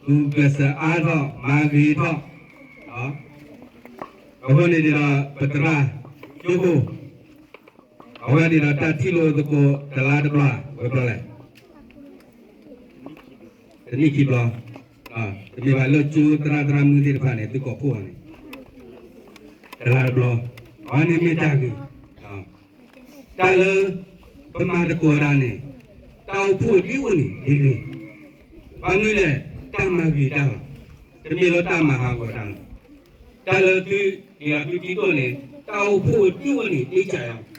ဂုာ်ကျဲးစၢးအါထီၣ်မၤဂ့ၤထီၣ်, အဃိန့ၣ်ဒ်ဒီး ပသရၣ်, ကၠိဖိ အဝဲဒ်ဒီးတၢ်ထံၣ်လိာ်သကိးတလါတဘျီ, ဝဲဘျီလဲၣ်, တနံၣ်ခံဘျီ, တမ့ၢ်ဘၣ်လၢကၠိသရၣ်သရၣ်မုၣ်သ့ၣ်တဖၣ်န့ၣ် သုကိးဖှိၣ်အီၤန့ၣ်, တလါတဘျီ, အဝဲန့ၣ်မ့ၢ်တၢ်ဂ့ၤ, တၢ်လၢ, ပမၤသကိးတၢ်န့ၣ်, တၢ်အိၣ်ဖှိၣ်ဒ်အိၣ်န့ၣ်ဒ်ဂ့ၤ, ဘၣ်မနုၤလဲၣ်, တၢ်မၤဂ့ၤတၢ်လီၤ, တမ့ၢ်လၢတၢ်မၤဟးဂီၤတၢ်လီၤ, တၢ်လၢသု, ဒ်သုထံၣ်ဒိၣ်န့ၣ် တၢ်အိၣ်ဖှိၣ်ဒ်အိၣ်န့ၣ်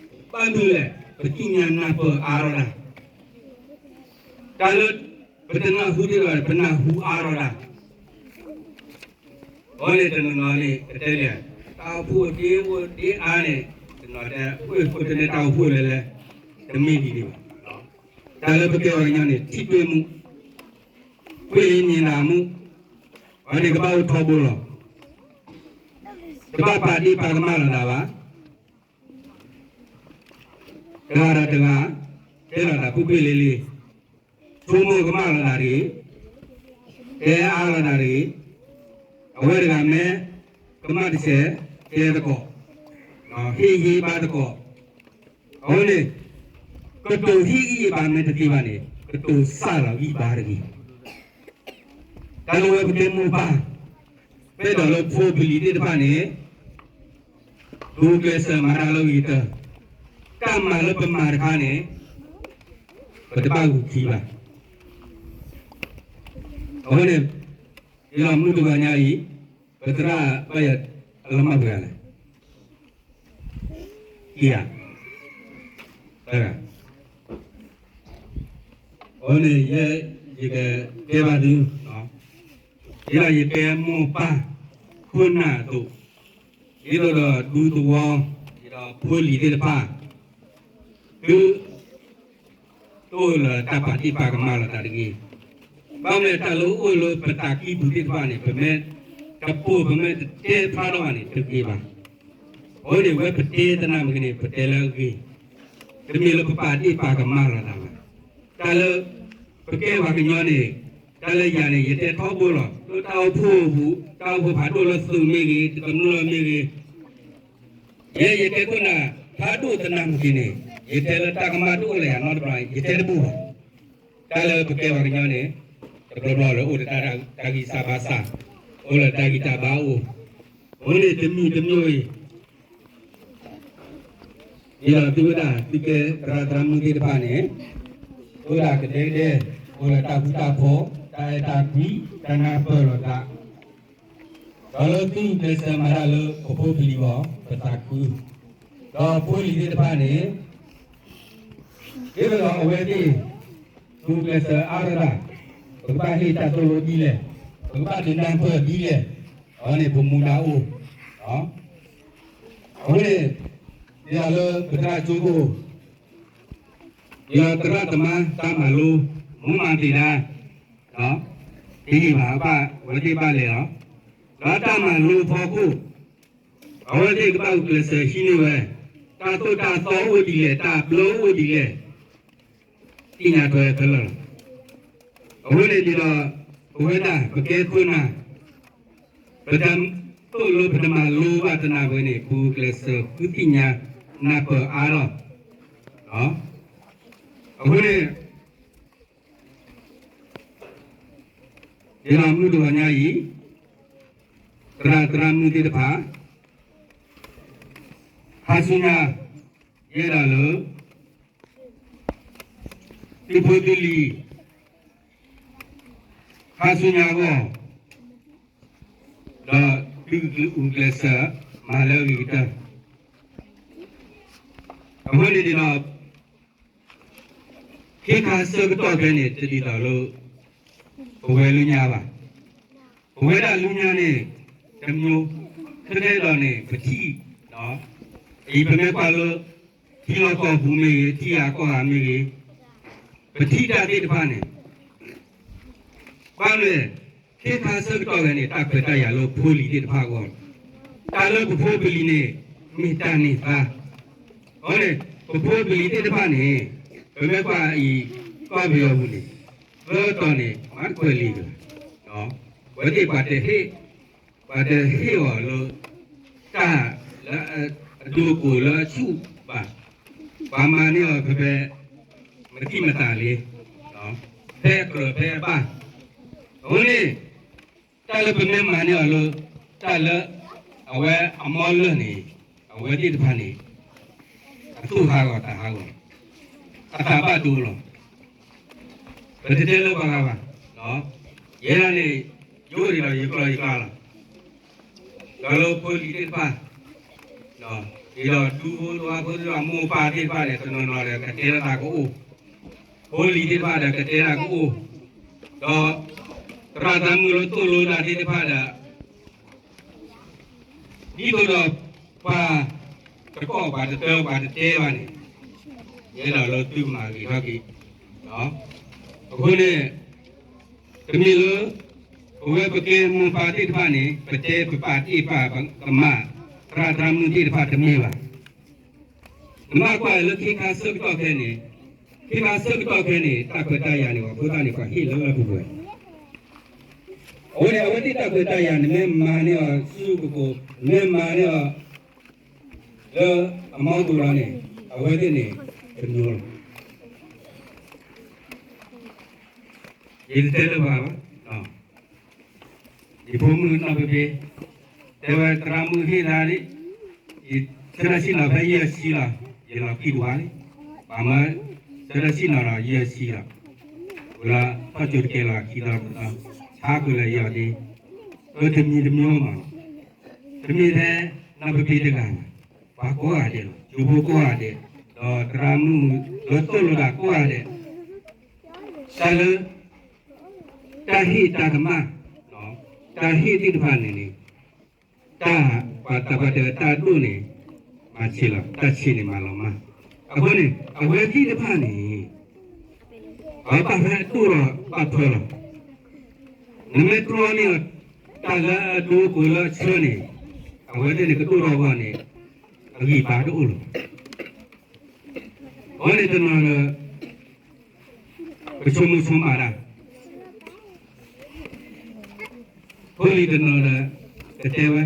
ဒ်ကၢ်ယီၤ, ဘၣ်မနုၤလဲၣ်, ပသ့ၣ်ညါနၢ်ပၢၢ်အါထီၣ်တၢ်, တၢ်လၢ, ပတနၢ်ဟူဒ်သိး ပနၢ်ဟူအါထီၣ်တၢ် အဃိန့ၣ်တနီၤနီၤန့ၣ် ပတဲလဲၣ်, တၢ်အိၣ်ဖှိၣ်ဒ်အိၣ်ဒ်အါန့ၣ်, တနီၤတဲ, အိၣ်ခိးတန့ၢ်တၢ်အိၣ်ဖှိၣ်လဲၣ်လဲၣ်, တမ့ၢ်ဒ်န့ၣ်ဘၣ်, တၢ်လၢပကဲပှၤကညီန့ၣ် ထံၣ်တ့ၢ်မူ, ကွၢ်အံၤမ့ၢ်နၤမူ, အဝဲန့ၣ်ကဘၣ်အိၣ်ထီဘိလီၤ, တဘၣ်ပာ်ဒ့ၣ်ပာ်ကမၣ်လိာ်သးဘၣ် တဂၤဒီးတဂၤ, တဲလိာ်သးကွ့ၢ်ကွ့ၢ်လ့လ့, ဆိကမိၣ်ကမၣ်လိာ်သးတဂ့ၤ, တဲအါလိာ်သးတဂ့ၤ, အဝဲတဂၤမ့ၢ်, ကမၣ်တစဲး, တဲသကိး, ဟ့ၣ်ဂံၢ်ဘါသကိး, အဃိန့ၣ်, ကတိၤဟ့ၣ်ဂံၢ်ဘါမ့ၢ်တသ့ဘၣ်န့ၣ် ကတိၤစၢ်လီၤဂံၢ်ဘါတဂ့ၤ တၢ်လၢဝဲပတဲမိၢ်ပၢ်, ပအဲၣ်ဒိးလၢဖိပလံၤသ့ၣ်တဖၣ်န့ၣ်, ဂုာ်ကျဲးစၢးမၤတၢ်လၢဂ့ၤကတၢၢ်, တၢ်မၤလၢပမၤတခါန့ၣ်, ပတဘၣ်ဂုာ်ခံဘၣ်. အဃိန့ၣ်, ယလီၤမုၢ်တဂီၤညါအံၤ, ပသရၣ်ဘၣ်ယၤအလီၤမၢ်ပှဲၤဂၤလဲၣ်. ခံဂၤ, သၢဂၤ. အဃိန့ၣ် ယ, ယကတဲဘၣ်သု, ဒ်သိးယတဲမိၢ်ပၢ်ခိၣ်နၢ်အသိး, ဒ်သိးဒီးဒူသဝီ, ဒ်သိးဖိလံၤသ့ၣ်တဖၣ်, သု တအိၣ်လၢတၢ်ပာ်ဒ့ၣ်ပာ်ကမၣ်လိာ်သးတဂ့ၤ. ဘၣ်မနုၤလဲၣ် တၢ်လၢအိၣ်လၢပသးကံၢ်ပူၤသ့ၣ်တဖၣ်န့ၣ် ပမ့ၢ်တပိာ် ပမ့ၢ်တတဲဖျါထီၣ်ဘၣ်န့ၣ် တဂ့ၤဘၣ်. အဃိန့ၣ် ဝဲပတဲသနာ်က့န့ၣ် ပတဲလၢအဂ့ၤ, တမ့ၢ်လၢပပာ်ဒ့ၣ်ပာ်ကမၣ်လိာ်သးဘၣ်. တၢ်လၢပကဲပှၤကညီန့ၣ်, တၢ်လၢယၤန့ၣ် ယတဲထီဘိလီၤ. လၢတၢ်အိၣ်ဖှိၣ်အပူၤ, တၢ်အိၣ်ဖှိၣ်ဖးဒိၣ်လၢသုးမ့ၢ်ဂ့ၤ, တကနူလီၤမ့ၢ်ဂ့ၤ, ယဲယကဲခိၣ်နၢ်ဖးဒိၣ်သနာ်က့န့ၣ်, ယတဲလၢတၢ်ကမၣ်တအိၣ်လၢယၤနီတဘျီ, ယတဲတဘူၣ်ဘၣ်. တၢ်လၢပကဲပှၤကညီန့ၣ်, တဘျီဘျီလၢအိၣ်ဒီးတၢ်ဂံၢ်စၢ်ဘါစၢ်, အိၣ်လၢတၢ်ဂံၢ်တၢ်ဘါအိၣ်, အဃိန့ၣ်တမံၤတမံၤအံၤ ဒ်သိးသုဝဲဒၣ်သုကဲသရၣ်သရၣ်မုၣ်သ့ၣ်တဖၣ်န့ၣ်, အိၣ်ဒၣ်ကဒဲကဒဲ, အိၣ်လၢတၢ်ဃူတၢ်ဖိး, တၢ်အဲၣ်တၢ်ကွံ, တၢ်နၢ်ပၢၢ်လိာ်သး, ဒီးလၢသုဂုာ်ကျဲးစၢးမၤတၢ်လၢပဖိပလံၤအဂီၢ် ပသးခု, ဒီးဖိလံၤသ့ၣ်တဖၣ်န့ၣ်, ဒ်သိးဒီးအဝဲသ့ၣ်, ဂုာ်ကျဲးစၢးအါထီၣ်တၢ်, ပကဘၣ်ဟ့ၣ်တၢ်သိၣ်လိဒ်လဲၣ်, ပကဘၣ်ဒုးနၢ်ပၢၢ်ဒ်လဲၣ်, အဝဲန့ၣ်ပမူဒါအိၣ်, အဝဲန့ၣ် ဒ်သိးလၢပသရၣ်ကၠိဖိ ဒီးသရၣ်သမါတၢ်မၤလိ မူမၤသ့ၣ်တၢ် တဟ့ၣ်ဘၣ်ဘၣ် အဝဲသ့ၣ်ဘၣ်လဲၤလီၤ. ဒီးတၢ်မၤလိဖီခိၣ် အဝဲသ့ၣ်ကဘၣ်ဂုာ်ကျဲးစၢးဟံးန့ၢ်ဝဲ တၢ်သိၣ်တၢ်သီအိၣ်ဒ်လဲၣ် တၢ်ဘျၢအိၣ်ဒ်လဲၣ် သ့ၣ်ညါထွဲခဲလၢာ်လီၤ. အဃိန့ၣ်ဒ်သိး ပဝဲဒၣ်ပကဲခိၣ်နၢ် ပတသိၣ်လိပတမၤလိဘၣ်တနၢ်ပဝဲန့ၣ် ပဂုာ်ကျဲးစၢးဃုသ့ၣ်ညါနၢ်ပၢၢ်အါထီၣ် အဃိန့ၣ် ဒ်သိးမုၢ်တဂီၤညါအံၤ သရၣ်သရၣ်မုၣ်သ့ၣ်တဖၣ် ဟါဆူညါ ယဲဒၣ်လၢ သုးဖိသုးလံၤ ဟါဆူညါအဂီၢ် ဒီးသုကဂုာ်ကျဲးစၢး မၤလၢအဂ့ၤကတၢၢ် အဃိန့ၣ်ဒ်သိး ခ့ခါဆၢကတီၢ်ခဲအံၤန့ၣ် တဒ်သိးလၢ ပဝဲလၢညါဘၣ်. ပဝဲဒၣ်လၢညါန့ၣ် တမံၤ ခဲကဲဒီးန့ၣ် ပထံၣ် အံၤပမ့ၢ်ကွၢ်လၢ ထံလီၢ်ကီၢ်ပူၤမ့ၢ်ဂ့ၤ ထံဂၤကီၢ်ဂၤမ့ၢ်ဂ့ၤ ပထံၣ်တၢ်သ့ၣ်တဖၣ်န့ၣ် ဘၣ်လဲၣ် ခ့ခါဆၢကတီၢ်ခဲအံၤန့ၣ် တၢ်ခွဲးတၢ်ယာ်လၢဖိလံၤသ့ၣ်တဖၣ်အဂီၢ် တၢ်လၢပဖိပလံၤန့ၣ် မ့ၢ်တၢ်န့ၢ်သါ အဃိန့ၣ် ပဖိပလံၤသ့ၣ်တဖၣ်န့ၣ် ပမ့ၢ်ကွၢ်အံၤ ကီၢ်ပယီၤပူၤန့ၣ် လၢတီၤန့ၣ် မၤတကွဲးလံာ်ကလၤ ဝဲသ့ၣ်ပှၤတဟ့ၣ် ပှၤတဟ့ၣ်အီၤလၢ တၢ်လၢအဒိကိးလၢအဆူၣ်ဘၣ်, ပှၤမၤန့ၢ်အီၤဖဲဖဲ မတံမတၤလံ, ဖဲအကြၢးဖဲအဘၣ်, အဃိန့ၣ် တၢ်လၢပမ့ၢ်မၤန့ၢ်အီၤလၢ တၢ်လၢအဝဲအမီလၢာ်န့ၣ် အဝဲသ့ၣ်တဖၣ်န့ၣ် အသူၣ်ဟးဂီၤသးဟးဂီၤ, အသးဘၣ်ဒိလီၤ. ပတတဲလၢပှၤဂၤဘၣ်, ယဲဒၣ်န့ၣ် ယအိၣ်ဒံးဒီးယကျီယကျါလီၤ. ဒီးလၢဖိလံၤသ့ၣ်တဖၣ်, ဒ်သိးဒူဖိသဝီဖိသ့ၣ်တဖၣ် မိၢ်ပၢ်သ့ၣ်တဖၣ်န့ၣ် တနီၤနီၤဒီးကတဲတၢ်သးကအိၣ်, ဖိလံၤသ့ၣ်တဖၣ်ဒီးကတဲတၢ်ကအိၣ်, ဒီးသရၣ်သရၣ်မုၣ်လၢသိၣ်လိတၢ်သ့ၣ်တဖၣ်ဒီး ဒ်သိးဒီးပှၤတကိးပှၤတတၢပှၤတတဲဘၣ်န့ၣ်, ယအဲၣ်ဒိးလၢသုကမၤဂ့ၤထီၣ်က့ၤ, အဃိန့ၣ် တမ့ၢ်လၢ ပဝဲပကဲမိၢ်ပၢ်သ့ၣ်တဖၣ်န့ၣ် ပတဲပပာ်တ့ၢ်ပာ်ကမၣ် သရၣ်သရၣ်မုၣ်သ့ၣ်တဖၣ်တမ့ၢ်ဘၣ်. နမ့ၢ်ကွၢ်လၢခ့ခါဆၢကတီၢ်ခဲအံၤန့ၣ်, ခ့ခါဆၢကတီၢ်ခဲအံၤန့ၣ် တၢ်ခွဲးတၢ်ယာ်န့ၣ် ပှၤဖိသၣ်န့ၣ် ပှၤဟ့ၣ်လၢလၢပှဲၤပှဲၤ, အဝဲန့ၣ် အဝဲသ့ၣ်တၢ်ခွဲးတၢ်ယာ်န့ၣ် မ့ၢ်မၤန့ၢ်အီၤဆူကကိး, မ့ၢ်မၤန့ၢ်အီၤ လၢအမီၢ်ပူၤလီၤန့ၣ် အဝဲသ့ၣ်န့ၣ် တမံၤလီၤ. ယတတဲလၢပှၤဘၣ်, ယဖိမုၣ်နီၢ်ဖံဖံ တဲဝဲသရၣ်မုၣ်ဟ့ၣ်သါလံ, ယဆၢထၢၣ်ဆ့ၣ်နီၤဖဲယဲၢ်ဆံလီၤ, ယလီၤခံတဝါလံ, ပှၤမၢ ဆၢထၢၣ်ဆ့ၣ်နီၤလီၤယဲၢ်ဆံလီၤ, ဝဲလၢထီၣ်ကၠိတကဲလီၤခံသီသီ, ဆါကွံာ်လၢယီၤဒ့, အၢတမံၤတမံၤမး, တမ့ၢ်ထဲ နီၢ်ဖံဖံတဂၤဘၣ်, ပှၤကိးဂၤဒဲးလီၤ, ကၠိဖိကိးဂၤဒဲး, ဒီးသရၣ်မုၣ်လၢသိၣ်လိတၢ်ကိးဂၤဒဲး, တၢ်လၢ တၢ်ဟ့ၣ်တၢ်ကမၣ်, တၢ်ဟ့ၣ်သ့ၣ်တဖၣ်န့ၣ်န့ၣ်, တၢ်ပှၤတၢ်ပှၤတဲတၢ်ဒိၣ်န့ၣ် မၤဆံးလီၤ, တၢ်ဆံးန့ၣ်မၤလီၤမၢ်. အဃိန့ၣ် အဝဲသ့ၣ်တဖၣ်န့ၣ် အဝဲဘၣ်ဖဲအဒိၣ်ထီၣ်ဘၣ်ဖၢလီၤ. နမ့ၢ်တြီန့ၢ်အီၤ တၢ်လၢအဒိကိးလၢအဆၢန့ၣ်, အဝဲသ့ၣ်န့ၣ်ကဒိၣ်ထီၣ်အဂီၢ်န့ၣ် အဂံၢ်ဘါတအိၣ်လီၤ. အဝဲန့ၣ်တနီၤဒီး ပဆိကမိၣ်ဆိကမးတၢ်, ဖိလံၤတနီၤဒီး တတဲဝဲ,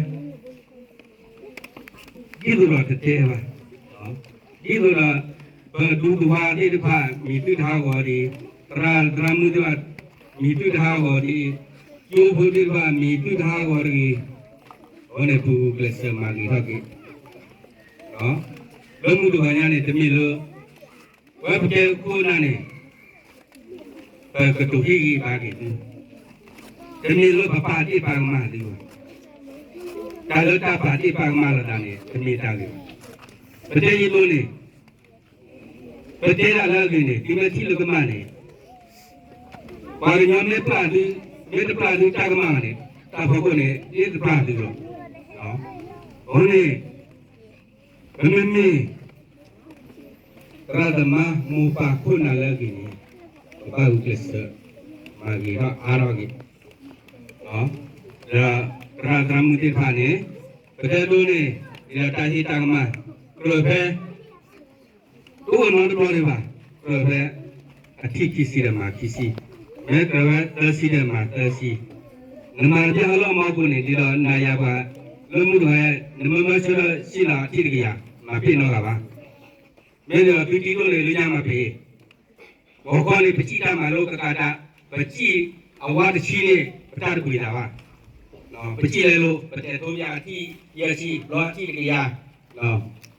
ဒ်သိးဒီးတတဲဘၣ်, ဒ်သိးဒီး ပဒူသဝါသ့ၣ်တဖၣ် မံၤသုတဟးဂီၤဒံး, သရၣ်သရၣ်မုၣ်သ့ၣ်တဖၣ် မံၤသုတဟးဂီၤဒံး, ကၠိဖိသ့ၣ်တဖၣ် မံၤသုတဟးဂီၤတဂ့ၤ, အဝဲန့ၣ်ပဂုာ်ကျဲးစၢးမၤဂ့ၤထီၣ်က့ၤ လၢမုၢ်တဂီၤညါန့ၣ် တမ့ၢ်လၢ ပဝဲပကဲခိၣ်နၢ်န့ၣ် ပကတိၤဟ့ၣ်ဂံၢ်ဘါက့ၤသု, တမ့ၢ်လၢပပာ်တ့ၢ်ပာ်ကမၣ်သုဘၣ်. တၢ်လၢတၢ်ပာ်တ့ၢ်ပာ်ကမၣ်လိာ်သးန့ၣ် တမ့ၢ်တၢ်ဂ့ၤဘၣ်. ပတဲယံာ်ဒိၣ်န့ၣ် ပတဲဒၣ်လၢအဂ့ၤန့ၣ် သုမ့ၢ်ထံၣ်လၢကမၣ်န့ၣ် ပှၤကညီမ့ၢ်ပျၢ်သု, မ့ၢ်တပျၢ်သုတၢ်ကမၣ်ဘၣ်န့ၣ် တၢ်ဖီခိၣ်န့ၣ် မ့ၢ်တပျၢ်သုလီၤ. အဃိန့ၣ် ပမ့မ့ၢ် သရၣ်သမါမိၢ်ပၢ်ခိၣ်နၢ်လၢအဂ့ၤန့ၣ်, ပဘၣ်ဂုာ်ကျဲးစၢး မၤဂ့ၤထီၣ်အါထီၣ်က့ၤ, ဒီးသရၣ်သရၣ်မုၣ်သ့ၣ်တဖၣ်န့ၣ်, ပတဲဒိန့ၣ်, ဒီးတၢ်ဟ့ၣ်တၢ်ကမၣ်, ကြၢးဖဲ တအိၣ်နီတဘျီဒံးဘၣ်, ကြၢးဖဲ အထံၣ်ခံဆံဒီးမၤခံဆံ, မ့ၢ်ကြၢးဖဲသၢဆံဒီးမၤသၢဆံ, နမၤတဘျီလၢအမီၢ်ပူၤန့ၣ် ဒ်သိးနၤယၤပှၤ လၢမုၢ်တဂီၤ, နမ့မ့ၢ်ဆၢထၢၣ်စံၣ်လီၤအထံၣ်တကယၤ, မၤပ့ၣ်နီတဂၤဘၣ်. မ့ၢ်ဒီးသုတံၤဒိၣ်န့ၣ် လၢညါမၤပ့ၤ, ဂီၤခီန့ၣ် ပစံၣ်တၢ်မၤလိကကးတၢ်, ပစံၣ်အဝါတဆံန့ၣ် ပတၢ်တပှ့ၤတၢ်ဘၣ်. ပစံၣ်လဲၤလိၤ ပတဲာ်ထိယၤအထံၣ်ယဲၢ်ဆံ, ဘျီအထံၣ်တကယၤ,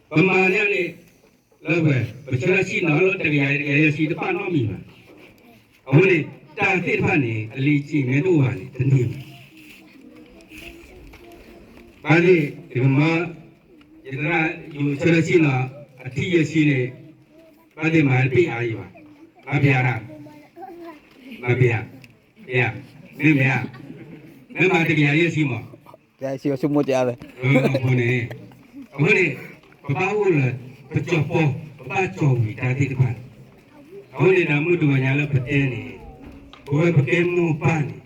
ပမၤန့ၢ်န့ၣ် လၢပှဲၤ ပဆၢထၢၣ်စံၣ်နီၤလၢတကယၤ တကယၤယဲၢ်ဆံတဖၣ်နီတမံၤဘၣ်. အဃိန့ၣ် တၢ်သ့ၣ်တဖၣ်န့ၣ် အလံာ်စံၣ်မ့ၢ်တအိၣ်ဘၣ်န့ၣ် တန့ၢ်ဘၣ်. ဘၣ်သ့ၣ်တကမၢ ယသရၣ်ယဆၢထၢၣ်စံၣ်နီၤ အထံၣ်ယဲၢ်ဆံန့ၣ် ဘၣ်သ့ၣ်မၤတပ့ၢ်အါယံၤဘၣ်. မၤပ့ၢ်အါတၢ်, မၤပ့ၢ်ဧါ, ပ့ၢ်ဧါ, မ့ၢ်မ့ၢ်ဧါ, မ့ၢ်မၤတကယၤယဲၢ်ဆံမး အဃိန့ၣ်, အဃိန့ၣ် ပဘၣ်အိၣ်လၢ ပကၠီၤပီ ပဘၣ်ကၠီၤဝံၤတၢ်သ့ၣ်တဖၣ်, အဃိန့ၣ်ဒီးမုၢ်တဂီၤညါလၢပတဲန့ၣ်, ပဝဲပကဲမိၢ်ပၢ်န့ၣ်,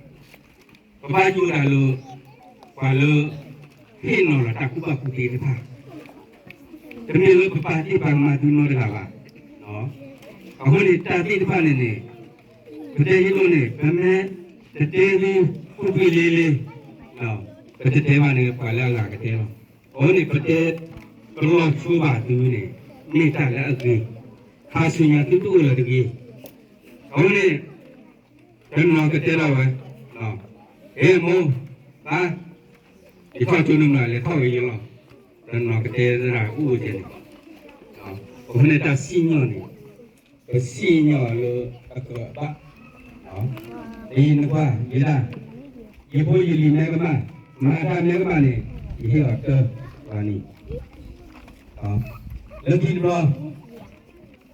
ပဘၣ်ယိၣ်တၢ်လၢ ပှၤလၢ ဟ့ၣ်နီၤလီၤတၢ်ကူၣ်ဘၣ်ကူၣ်သ့သ့ၣ်တဖၣ်, တမ့ၢ်လၢပပာ်တ့ၢ်ပာ်ကမၣ်သုနီတဂၤဘၣ်. အဃိန့ၣ်တၢ်သ့ၣ်တဖၣ်န့ၣ်န့ၣ်, ပတဲယိၣ်န့ၣ် ပမ့ၢ်တတဲသု ပူၤကွံာ်လ့လ့, ပတတဲဘၣ်န့ၣ် ပှၤလၢအဂၤကတဲလီၤ. အဃိန့ၣ် ပတဲ ပလီၤဆိဘၣ်သုန့ၣ် မ့ၢ်တၢ်လၢအဂ့ၤ, ဟးဆူညါသုတအိၣ်လၢၤတဂ့ၤ. အဃိန့ၣ် တနီၤကတဲထီၣ်ဝဲ, ဟဲမိၢ်, ပၢ်, ယထီၣ်ကၠိနမး လဲၤထီၣ်ဝဲယလီၤ. တနီၤကတဲသရၣ်အိၣ်ကဲန့ၣ်, အဃိန့ၣ်တၢ်စံၣ်ညီၣ်န့ၣ် ပစံၣ်ညီၣ်လၢအကြၢးအဘၣ်, ယနကွၢ်ယဲဒၣ်, ယဖိယလံၤမ့ၢ်ကမၣ်, မၤတၢ်မ့ၢ်ကမၣ်န့ၣ် ယဟ့ၣ်အီၤတၢ်ပှၤန့ၣ်, လၢခံတဘျီ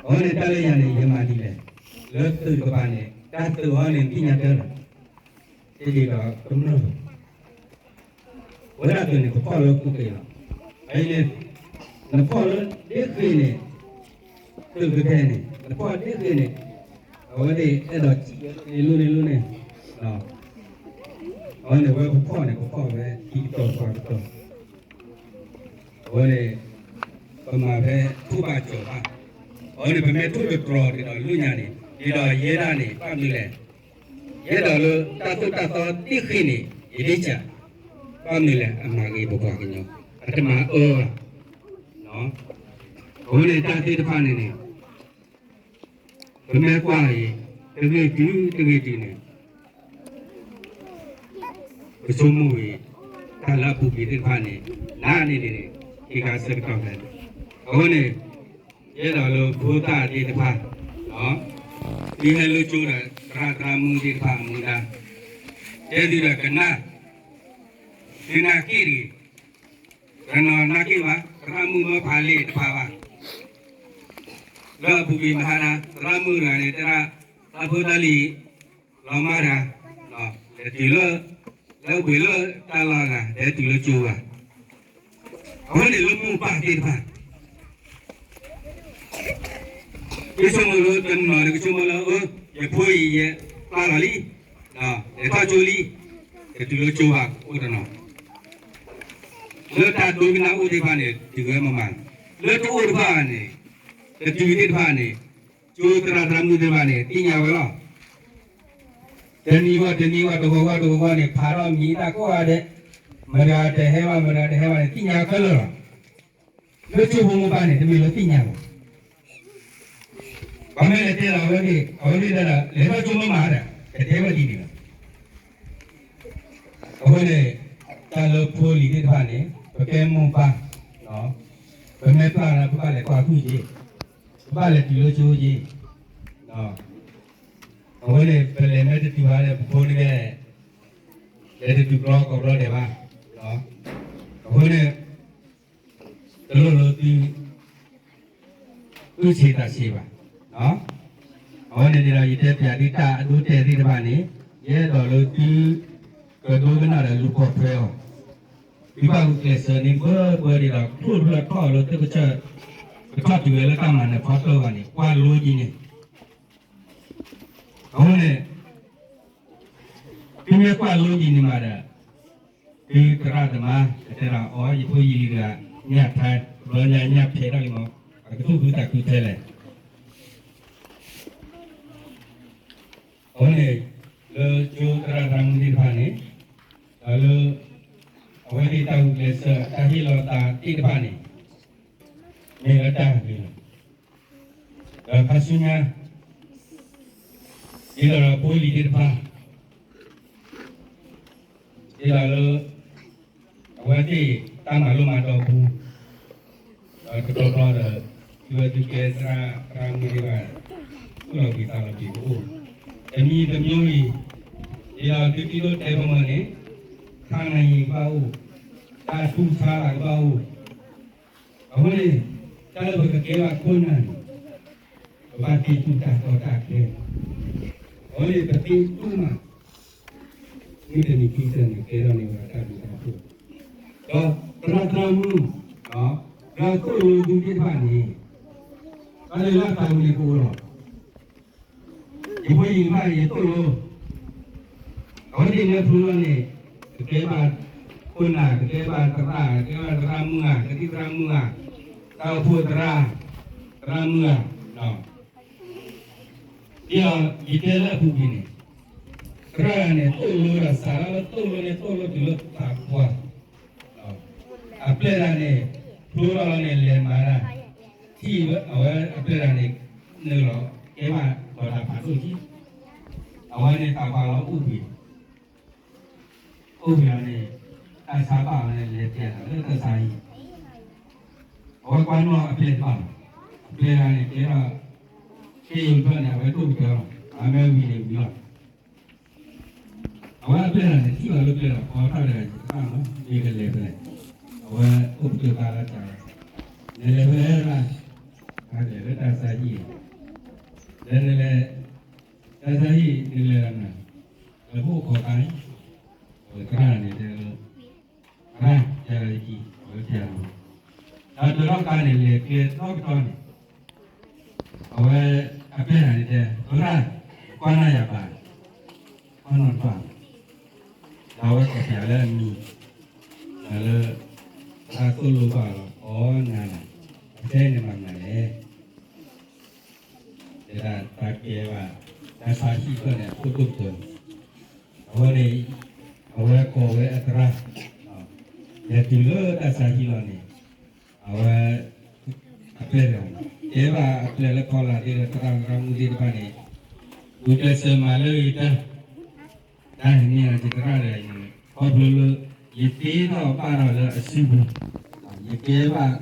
အဃိန့ၣ်တၢ်လၢယၤန့ၣ် ယမၤဒ်လဲၣ်, လၢသုးတကပၤန့ၣ် တၢ်သုးအီၤန့ၣ် သ့ၣ်ညါတၢ်လီၤ, တ့ၢ်ဒီးကမျၢၢ် ဝဲဒၣ်သုးန့ၣ် ပဖီၣ်လၢကူက့ၤလီၤ. အအံၤန့ၣ် နဖီၣ်လၢဒ့ဃ့န့ၣ်, သုးကဖဲန့ၣ် နဖီၣ်ဒ့ဃ့န့ၣ်, အဝဲသ့ၣ်အဲၣ်ဒိးစံၣ်ဝဲန့ၣ်လိၣ်န့ၣ်လိၣ်န့ၣ်, အဝဲန့ၣ်ဝဲပဖီၣ်န့ၣ် ပဖီၣ်ဝဲခံကတီၢ်သီကတီၢ် အဝဲန့ၣ် ပမၤဖဲထိၣ်ဘၣ်ကၠီၤဘၣ်, အဝဲန့ၣ် ပမ့ၢ်ထိၣ်တတြီၤဒ်ဒီးလၢညါန့ၣ် ဒ်ဒီးယဲဒၣ်န့ၣ် ဘၣ်မနုၤလဲၣ်, ယအဲၣ်ဒိးလၢတၢ်သိၣ်တၢ်သီသ့ၣ်ဃ့န့ၣ် ယဒ့စၢ်, ဘၣ်မနုၤလဲၣ် အမၤဂ့ၤပပှၤကညီ, အတမၤအၢဘၣ်. အဃိန့ၣ်တၢ်သ့ၣ်တဖၣ်န့ၣ်န့ၣ် ပမ့ၢ်ကွၢ်အံၤ တဂ့ၤတုၤတဂ့ၤတုၤန့ၣ် ပဆိကမိၣ်အံၤ တၢ်လၢအပူၤကွံာ်သ့ၣ်တဖၣ်န့ၣ် နးန့ၢ်ဒံးန့ၣ် က့ၤခါဆၢကတီၢ်ဖဲန့ၣ်, အဃိန့ၣ် ယအဲၣ်ဒိးလၢဖိသၣ်သ့ၣ်တဖၣ် သုဟဲလၢကၠိဒီး သရၣ်သရၣ်မုၣ်သ့ၣ်တဖၣ်အမူဒါ တဲသုဒီးကနၣ်, သုနာ်က့ၣ်တဂ့ၤ, တနီၤနာ်က့ၣ်ဘၣ် သရၣ်မုၣ်မ့ၢ်ဖးလံာ်တဖၣ်ဘၣ်, လၢအပူၤကွံာ်မဟါတၢ် သရၣ်မုၣ်တဂၤန့ၣ် တဲဒၣ် တၢ်ဖိတၢ်လံၤ လီၤမၢ်တၢ်, လဲၤတုၤလၢ လၢဝ့ၢ်လၢတၢ်လီၢ်ဂၤ လဲၤတုၤလၢကၠိဘၣ်, အဝဲန့ၣ်လၢမိၢ်ပၢ်သ့ၣ်တဖၣ် ယဆိကမိၣ်လၢတနီၤန့ၣ်ကဆိကမိၣ်လၢ အၢ ယဖိအံၤယဲ ပာ်လီၤလံ, လဲၤထီၣ်ကၠိလံ, တတုၤလၢကၠိဘၣ်အိၣ်တနီၤ, လၢတၢ်ဒိကနၣ်အိၣ်သ့ၣ်တဖၣ်န့ၣ် တုၤဝဲမးမး, လၢတအိၣ်တဖၣ်န့ၣ် တတုၤသ့ၣ်တဖၣ်န့ၣ် ကၠိသရၣ်သရၣ်မုၣ်သ့ၣ်တဖၣ်န့ၣ် သ့ၣ်ညါဝဲလီၤ. တနံၤဂီၢ်တနံၤဂီၢ် တဂီၤဂီၢ်တဂီၤဂီၢ်န့ၣ် ဖးထီၣ်မံၤတၢ်ကိးဂၤဒဲး, မတၤတဟဲဘၣ် မတၤတဟဲဘၣ်န့ၣ် သ့ၣ်ညါခဲလၢာ်လီၤ. လၢကၠိဖိမိၢ်ပၢ်န့ၣ် တမ့ၢ်လၢသ့ၣ်ညါဘၣ်. ပှၤမ့ၢ်လဲၤတဲလီၤအဝဲသ့ၣ် အဝဲသ့ၣ်တဲလီၤ လဲၤထီၣ်ကၠိမးမးဒီး ကတဲဝဲဒ်န့ၣ်လီၤ. အဃိန့ၣ် တၢ်လၢဖိလံၤသ့ၣ်တဖၣ်န့ၣ် ပကဲမိၢ်ပၢ်, ပမ့ၢ်ပၢ်ဒီး ပဘၣ်လဲၤကွၢ်ဟုၣ်က့ၤ, ပဘၣ်လဲၤတုၤလၢကၠိက့ၤ. အဃိန့ၣ် ပလဲၤမ့ၢ်တတုၤဘၣ်ဒီး ပဖိန့ၣ်ကဲ လဲၤတတုၤကျီကိးဘျီဒဲးဘၣ်. အဃိန့ၣ် တလိၣ်လၢသု သူၣ်ဆံးသးဆံးဘၣ်. အဝဲန့ၣ်ဒီး ယတဲပျးသုတၢ်အဒိအတဲာ်သ့ၣ်တဖၣ်န့ၣ် ယအဲၣ်ဒိးလၢသု ကဒိကနၣ်ဒီးလူၤပိာ်ထွဲအီၤ. သုဘၣ်ဂုာ်ကျဲးစၢးန့ၢ်ဘၢဘၢဒ်ဒီး ကျိၣ်ဖျၢၣ်ထီၣ်လၢသုကစၢၢ် ကထီၣ်တုၤဝဲလၢတၢ်မၤနၢၤဖီတၢၢ်ဘၣ်န့ၣ် ကွၢ်လိက့ၤန့ၣ်, အဃိန့ၣ် သုမ့ၢ်ကွၢ်လိက့ၤန့ၣ်မးဒီး သုသရၣ်သမါ ကတဲဒၣ်အီၤ ယဖိယလံၤတဂၤ ညၣ်ထဲ တဘျီညါညၣ်ဖဲးထီၣ်လံမး အကသူၣ်ခုသးခုထဲလဲၣ်. အဃိန့ၣ် လၢကၠိသရၣ်သရၣ်မုၣ်သ့ၣ်တဖၣ်န့ၣ် ဒီးလၢ အဝဲသ့ၣ်တၢ်ဂုာ်ကျဲးစၢး တၢ်ဟ့ၣ်လီၤသးသ့ၣ်တဖၣ်န့ၣ် မ့ၢ်ဝဲတၢ်ဂ့ၤလီၤ. ဒီးခါဆူညါ ဒ်သိးဒီးဖိလံၤသ့ၣ်တဖၣ် ဒ်သိးလၢ အဝဲသ့ၣ်တၢ်မၤလိမၤဒိးပူၤ ဒီးတဘျီဘျီဒီး သုဝဲသုကျဲသရၣ်သရၣ်မုၣ်သ့ၣ်တဖၣ် သူၣ်လီၤဘှံးသးလီၤဘှံးကအိၣ်, တမံၤတမံၤလံ, ဒ်သိးသုတံၤဒိၣ်တဲပမၢန့ၣ် ခါနၤယံၤကဘၣ်အိၣ်, တၢ်တူၢ်ဆါလၢကဘၣ်အိၣ်, အဃိန့ၣ် တၢ်လၢပကကဲဘၣ်ခိၣ်နၢ်န့ၣ် ပဘၣ်သ့တူၢ်တၢ်ကီတၢ်ခဲ, အဃိန့ၣ် ပသ့တူၢ်မး မုၢ်တနံၤခံကတၢၢ်န့ၣ် ကဲထီၣ်န့ၢ်ဝဲဒၣ်တၢ်ဘျုးတၢ်ဖှိၣ်, ဒီးသရၣ်သရၣ်မုၣ် ဒီးသိၣ်လိသုသ့ၣ်တဖၣ်န့ၣ် ဘၣ်လၢလၢသးဝံၤန့ၣ်ကအိၣ်လီၤ. ယဖိယလံၤတဖၣ်န့ၣ် ယသိၣ်လိ အဝဲသ့ၣ်လၢဖုလီၤန့ၣ် ကကဲဘၣ်ခိၣ်နၢ် ကကဲဘၣ်သရၣ် ကကဲဘၣ်သရၣ်မုၣ်ဧါ ကသံၣ်သရၣ်မုၣ်ဧါ, တၢ်အိၣ်ဖှိၣ်သရၣ် သရၣ်မုၣ်ဧါ, ဒ်အံၤယတဲလၢအပူၤကွံာ်န့ၣ် သရၣ်န့ၣ် သိၣ်လိဒီးစးထီၣ်လၢသိၣ်လိန့ၣ် သိၣ်လိတုၤလၢသးပှၢ် အပျဲၢ်တဂၤန့ၣ် ဖျိထီၣ်လီၤန့ၣ် လဲၤမၤတၢ် ထံၣ်အဝဲအပျဲၢ်တဂၤန့ၣ် နုာ်လီၤကဲဘၣ်ဒီးတၢ်ဖးဒိၣ်ထံ အဝဲန့ၣ်သးပှၢ်လီၤအိၣ်ဘှံး အိၣ်ဘှံးအီၤန့ၣ် တၢ်ဆါဘၣ်အီၤန့ၣ် လဲၤပျဲလီၤလၢတၢ်ဆါဟံၣ် အဝဲကွၢ်နီၣ်အပျဲၢ်တဖၣ်လီၤ. အပျဲၢ်တဂၤန့ၣ် ကဲထီၣ် ကဲယိၤတဖျၢၣ်န့ၣ် အဝဲဒိၣ်ကတၢၢ်လီၤ. အမ့ၢ်ဝံၤန့ၣ်ဝံၤလီၤ. အဝဲအပျဲၢ်တဂၤန့ၣ် ထံၣ်ဘၣ်လၢပျဲၢ်ဒီး ဖီတၢ်တဂၤယသရၣ်မး မ့ၢ်ကလဲၤဖဲလဲၣ်, အဝဲအိၣ်ပတုာ်ဘၣ်လၢတၢ်, နလဲၤဖဲလဲၣ်, ဟဲလဲၤလၢတၢ်ဆါဟံၣ်, လဲၤနလဲၤ တၢ်ဆါဟံၣ် နလဲၤလီၤနၤ, လဲၤဖိအိၣ်ခိးခါအံၤ, အဝဲသရၣ်န့ၣ်တဲလၢ သရၣ် ယၤလီၤယကံ အဝဲပျဲလီၤ, ဒီးတရီၣ်ကါန့ၣ် လဲၤကျဲထီကတီၢ်န့ၣ် အဝဲအပျဲၢ်တဂၤန့ၣ်တဲ သရၣ် ကွၢ်နၢ်ယၤဘၣ်, ကွၢ်နီၣ်တဘၣ်, ဒီးအဝဲကိးပျးလၢအမံၤ, ဒီးလၢ သရၣ်သိၣ်လိဘၣ်လီၤ အီနၤနၤ, အတဲန့ၣ်မၤမနုၤလဲၣ် တဲဒၣ်တၢ်ကဲဘၣ် တၢ်ဆါဟံၣ်ဖျၢၣ်န့ၣ် အခိၣ်ဒိၣ်ကတၢၢ်, အဃိန့ၣ် အဝဲကိးဝဲအသရၣ်, လဲၤတုၤလၢတၢ်ဆါဟံၣ်လီၤန့ၣ်, အဝဲ အပျဲၢ်တဂၤန့ၣ် ကဲဘၣ်အပျဲၢ်လၢဖီလာ်သ့ၣ်ဒီးသရၣ်သရၣ်မုၣ်သ့ၣ်တဖၣ်န့ၣ်, ဂုာ်ကျဲးစၢးမၤလၢဂ့ၤတၢၢ်, တၢ်န့ၣ်မ့ၢ်အကသရၣ်တဂၤအံၤန့ၣ် ခီဖျိလၢ ယသ့ထီၣ်ဘၣ်ထီၣ်လၢအစုပူၤ, ယကဲဘၣ်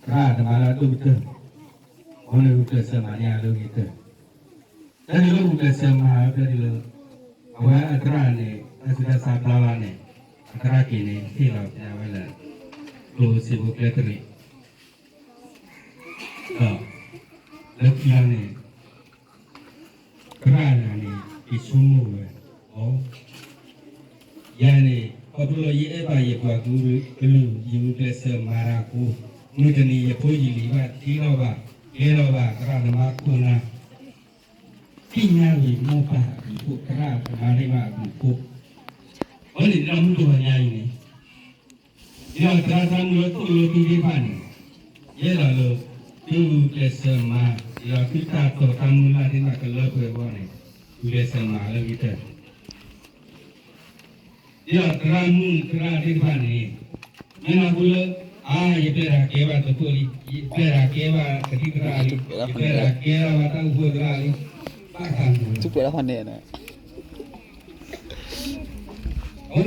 သရၣ်သမါလၢအဒိၣ်ကတၢၢ်, အဃိန့ၣ်ဂုာ်ကျဲးစၢးမၤန့ၢ်အလၢဂ့ၤတၢၢ်, တၢ်န့ၣ်လၢဂုာ်ကျဲးစၢးမၤဝဲဖဲဒ်လၢ အဝဲအသရၣ်န့ၣ် တၢ်ဆူးတၢ်ဆါဘျါလီၤန့ၣ် အသရၣ်က့ၤန့ၣ် ဟ့ၣ်လီၤပျးဝဲလၢ ကျိၣ်စ့ဖိကျဲတရံး ဒီး လၢခံလီၤန့ၣ် သရၣ်တဂၤန့ၣ် က့ၤဆိကမိၣ်ဝဲ အိ ယၤန့ၣ် ခီဖျိလၢယအဲၣ်ဘၣ်ယပှၤကလုာ်ကလုာ် ယဂုာ်ကျဲးစၢးမၤတၢ်အဃိ, မုၢ်တနံၤယဖိယလံၤဘၣ် သ့ထီၣ်ဘၣ် ကျဲထီၣ်ဘၣ် သရၣ်သမါခိၣ်နၢ် သ့ၣ်ညါဂ့ၤမိၢ်ပၢ်အဘျုးအဖှိၣ် သရၣ်သမါသ့ၣ်တဖၣ်အဘျုးအဖှိၣ်, အဃိန့ၣ် ဒ်မုၢ်တဂီၤညါအံၤန့ၣ် ဒ်သိးသရၣ်သရၣ်မုၣ်လၢသိၣ်လိသုသ့ၣ်တဖၣ်န့ၣ် ယအဲၣ်ဒိးလၢ သုဂုာ်ကျဲးစၢးမၤ ဒ်သိးသုတၢ်တိာ်တၢ်မုၢ်လၢ်သ့ၣ်တဖၣ်ကလၢပှဲၤအဂီၢ်န့ၣ် ဂုာ်ကျဲးစၢးမၤလၢဂ့ၤတၢၢ် ဒ်သိးသရၣ်မုၣ်သရၣ်သ့ၣ်တဖၣ်န့ၣ် မ့ၢ်နၢ်ဟူလၢ အါ ယပျဲၢ်တၢ်ကဲဘၣ်သုးခိၣ်လံ, ယပျဲၢ်တၢ်ကဲဘၣ်ကသံၣ်သရၣ်လံ, ယပျဲၢ်တၢ်ကဲဘၣ်တၢ်အိၣ်ဖှိၣ်သရၣ်လံ, ဘၣ်သးမုာ် အဃိန့ၣ်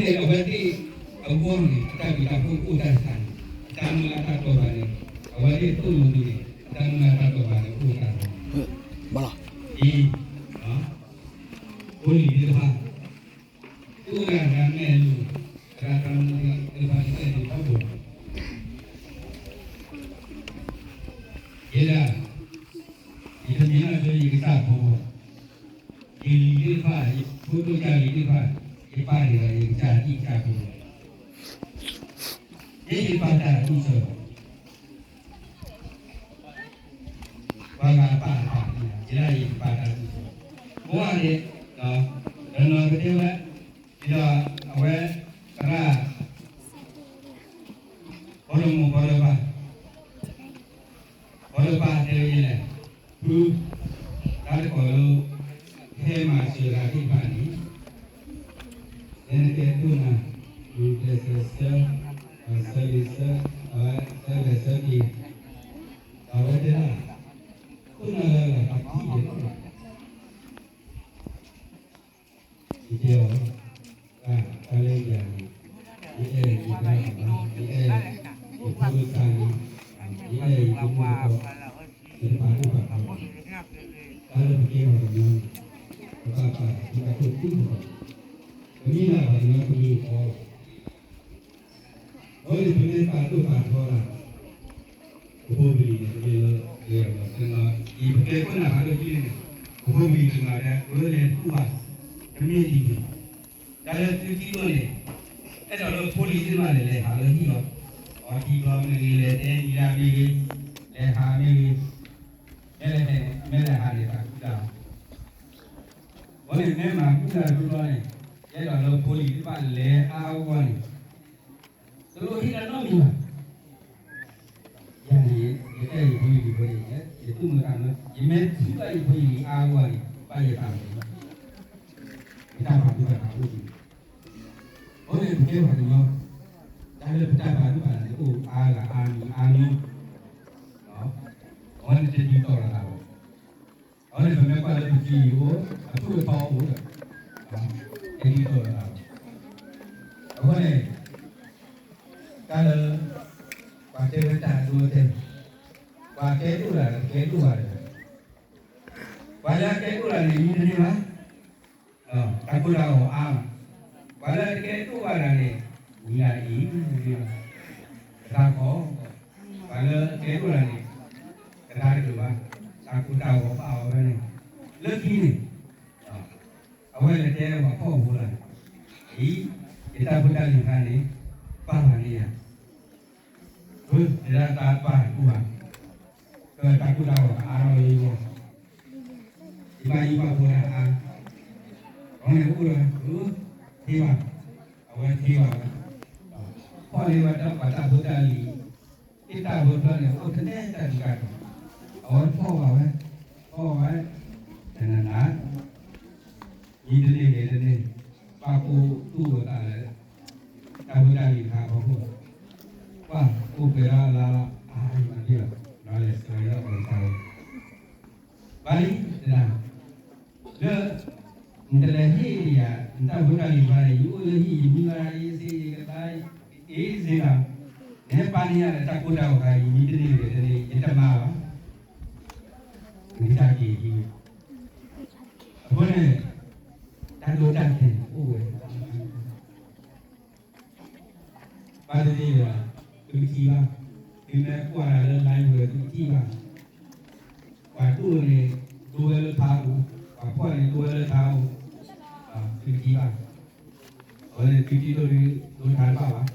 အဝဲသ့ၣ်အဂီၢ်န့ၣ် အတၢ်ဘျုးတၢ်ဖှိၣ်အိၣ်တၢ်ဆါန့ၣ် အတၢ်မုၢ်လၢ်တၢ်တိာ်ပာ်န့ၣ် အဝဲသ့ၣ်သိၣ်လိသုန့ၣ် အတၢ်မုၢ်လၢ်တၢ်တိာ်ပာ်န့ၣ်အိၣ်တၢ်ဆါန့ၣ် အံၤ ဖိလံၤသ့ၣ်တဖၣ် အိၣ်ဒၣ်တၢ်မဲာ်လိၤ တၢ်တၢ်မုၢ်သ့ၣ်တဖၣ်တဖျၢၣ်န့ၣ်ထီဘိ ယဲဒၣ် ယတမ့ၢ်လၢယကစၢ်ဖိ ယလံၤသ့ၣ်တဖၣ် ယဖိဒိၣ်ကၢ်လံၤသ့ၣ်တဖၣ် ယပၢ်ဒံးဘၣ်ယကစၢ်အံၣ်ကစၢ်ဖိလီၤ. ပာ်တၢ်အုၣ်စၢၤ, ပှၤဂၤပာ်တၢ်အုၣ်စၢၤ, ယဲဒၣ်ယကပာ်တၢ်အုၣ်စၢၤ, ဘၣ်န့ၣ်, ဒီးနီၢ်ကတဲဝဲ, ဒီးအဝဲ, သရၣ်, ဖီလမိၢ်ဖီလၢပၢ်, ဖီလၢပၢ်တဲဝဲလဲၣ်, ဖု, တၢ်တကီၢ်လၢ, ဟဲမၤစၢၤတၢ်သ့ၣ်တဖၣ်န့ၣ် နကဲဒိၣ်နၤ, နကျဲးစၢးဆၢ, ဆၢဂ့ၤဆၢ, ဆၢဂ့ၤဆၢက့ၤ, အဝဲတဲဒၣ်, ခိၣ်နၢ်လၢအဂၤတထံၣ်န့ၣ်လီၤ. ယတဲအီၤ, တၢ်လၢယၤန့ၣ်, ယအဲၣ်ယသရၣ်သမါ, ယအဲၣ်ယဖိယသၣ်န့ၣ်, ယအဲၣ်ယဖိမုၣ်ဒီး, ယတပာ်ဒိၣ်ပာ်ထီ, တၢ်လၢပကဲပှၤကညီန့ၣ်, ပဘၣ်ပာ်တၢ်သ့တၢ်ခိၣ်သ့ၣ်တဖၣ်, ပမ့ၢ်ဒၣ်ပှၤကညီတမံၤဃီလီၤ. အဃိန့ၣ် ပမ့ၢ်ပာ်ဒိၣ်ပာ်ထီတၢ်, ပဖိပလံၤန့ၣ် တမ့ၢ်လၢ, အံၤပတဲခိၣ်နၢ်ဖးဒိၣ်ဒ်န့ၣ်, ပဖိပလံၤတနီၤဒဲး ပလဲၤတပူၤဘၣ်, တမ့ၢ်ဒ်န့ၣ်, တၢ်လၢသုထံၣ်ဒိၣ်န့ၣ်, အဲၣ်ဒိးလၢဖိလံၤသ့ၣ်တဖၣ်န့ၣ် လဲၤဟးလၢဟံၣ်လီၤ, အီထံဘျီမ့ၢ်ဂ့ၤ လဲၤတဲနံၤဒၣ်မ့ၢ်ဂ့ၤ, လဲၤဟးမ့ၢ်ဂ့ၤ, မ့ၢ်လဲၤဟးန့ၣ် တၢ်ကူၣ်တၢ်, အဃိန့ၣ် မ့ၢ်မၤကူၣ်တၢ်တဘျီဘျီန့ၣ်, အဲၣ်ဒိးလၢဖိလံၤသ့ၣ်တဖၣ်လဲၤအါအါဂီၢ်ဂီၢ်န့ၣ် တလိၣ်ဟ့ၣ်တၢ်နီတမံၤဘၣ်. ယၤန့ၣ် ယအဲၣ်ယဖိယလံၤဖိန့ၣ် ယသူၣ်မုာ်သးမုာ်, ယမ့ၢ်ထံၣ်ဘၣ်ယဖိယလံၤအါအါဂီၢ်ဂီၢ်န့ၣ် ဘၣ်ယသးမုာ်, ယတၢ်ပာ်သူၣ်ပာ်သးအိၣ်ဒံး, အဃိန့ၣ် ပကဲပှၤကညီ, တၢ်လၢပတၢ်ပာ်သူၣ်ပာ်သးန့ၣ် အိၣ်အါဂၤအါမံၤအါမံၤ, အဝဲန့ၣ်တဒ်သိးလိာ်သးဘၣ်. အဃိန့ၣ် ပမ့ၢ်ကွၢ်လၢပထံပကီၢ် အထူအထီအိၣ်ဒီး တဒ်သိးလိာ်သးဘၣ်. အဃိန့ၣ် တၢ်လၢ ပှၤတဲဝဲတၢ်အဒိအတဲာ်, ပှၤကဲဒိၣ်တဂၤဒီး ကဲဒိၣ်ဘၣ်တဂၤ, ပှၤလၢအကဲဒိၣ်တဂၤန့ၣ် မံတန့ၢ်ဘၣ်, တၢ်ကိၢ်တၢ်ဂီၤအါဘၣ်, ပှၤလၢအကဲဒိၣ်ဘၣ်တဂၤန့ၣ် မံဒၣ်အံၤ, ကသါကီ, ပှၤလၢအကဲဒိၣ်တဂၤန့ၣ် ကသါတကလုာ်ဘၣ်, တၢ်ကိၢ်တၢ်ဂီၤဘၣ်အီၤဖဲန့ၣ်, လၢခံန့ၣ် အဝဲလဲၤတဲပှၤဖှီၣ်ဖိလၢ အံၤ, ယတၢ်ဖိတၢ်လံၤတခါန့ၣ် ပာ်ဖှိၣ်န့ၢ်ယၤ, ပတဲဒၣ်တၢ်ပာ်တဘူၣ်ဘၣ်, တၢ်ကိၢ်တၢ်ဂီၤအါထီၣ်လၢယဂီၢ်, ယဘၣ်ယိၣ်ဘၣ်ဘှီတၢ်အါ, အဝဲန့ၣ်အိၣ်ဒီး ထံၣ်ဘၣ်, အဝဲထံၣ်ဘၣ်ဝဲ, ဖှီၣ်န့ၢ်ဝဲတၢ်ပှၤတၢ်ဖိတၢ်လံၤ, ဟ့ၣ်တၢ်ဖိတၢ်လံၤန့ၣ် အိၣ်ထဲတၢ်ဒုးတၢ်ယၤ, အဝဲဖှီၣ်ဘၣ်ဝဲ, ဖှီၣ်ဘၣ်ဝဲ, တနၤနၤ မံတန့ၢ်ဂ့ၤတန့ၢ်, ဘၣ်ကိၢ်သူၣ်အသးလၢ တၢ်ဖိတၢ်လံၤတခါအဖီခိၣ်, ပှၤအိၣ်ပှဲၤလၢအလါလီၤ အါမးဒ်လီၤ, ဒီးလဲၤစၢၤလၢအီၤတခါလီၤ, ဘၣ်လံတဒၣ်, လၢ နတလဲၤဟ့ၣ်ယၤ နတၢ်ဖိတၢ်လံၤတခါန့ၣ် ယအိၣ်လၢဟံၣ် ယမံဝဲဒၣ်အ့စ့ ယကသါ အ့စ့လီၤ, နဟဲပာ်န့ၢ်ယၤဒီးတၢ်ကိၢ်တၢ်ဂီၤတခါ ယမံတန့ၢ်ဂ့ၤတန့ၢ် ယတမၤဘၣ်, နကစၢ်က့ၤဟံၣ်, အဃိန့ၣ် တၢ်ဒိတၢ်တဲာ်န့ၣ်အိၣ်ဝဲ ဘၣ်သ့ၣ်သ့ၣ်ဒီး သုကထံၣ်ဘၣ်, သုမ့ၢ်ကွၢ်တၢ်လၢ live ဒီး သုကထံၣ်ဘၣ်, ပှၤဒိၣ်န့ၣ် ဒိဝဲလၢထါအိၣ်, ပှၤဖှီၣ်န့ၣ် ဒိဝဲလၢထါအိၣ်, သုကထံၣ်ဘၣ်, အဝဲန့ၣ်သုထံၣ်ဒိၣ်ဒိၣ်ထါတဘၣ်ဘၣ်,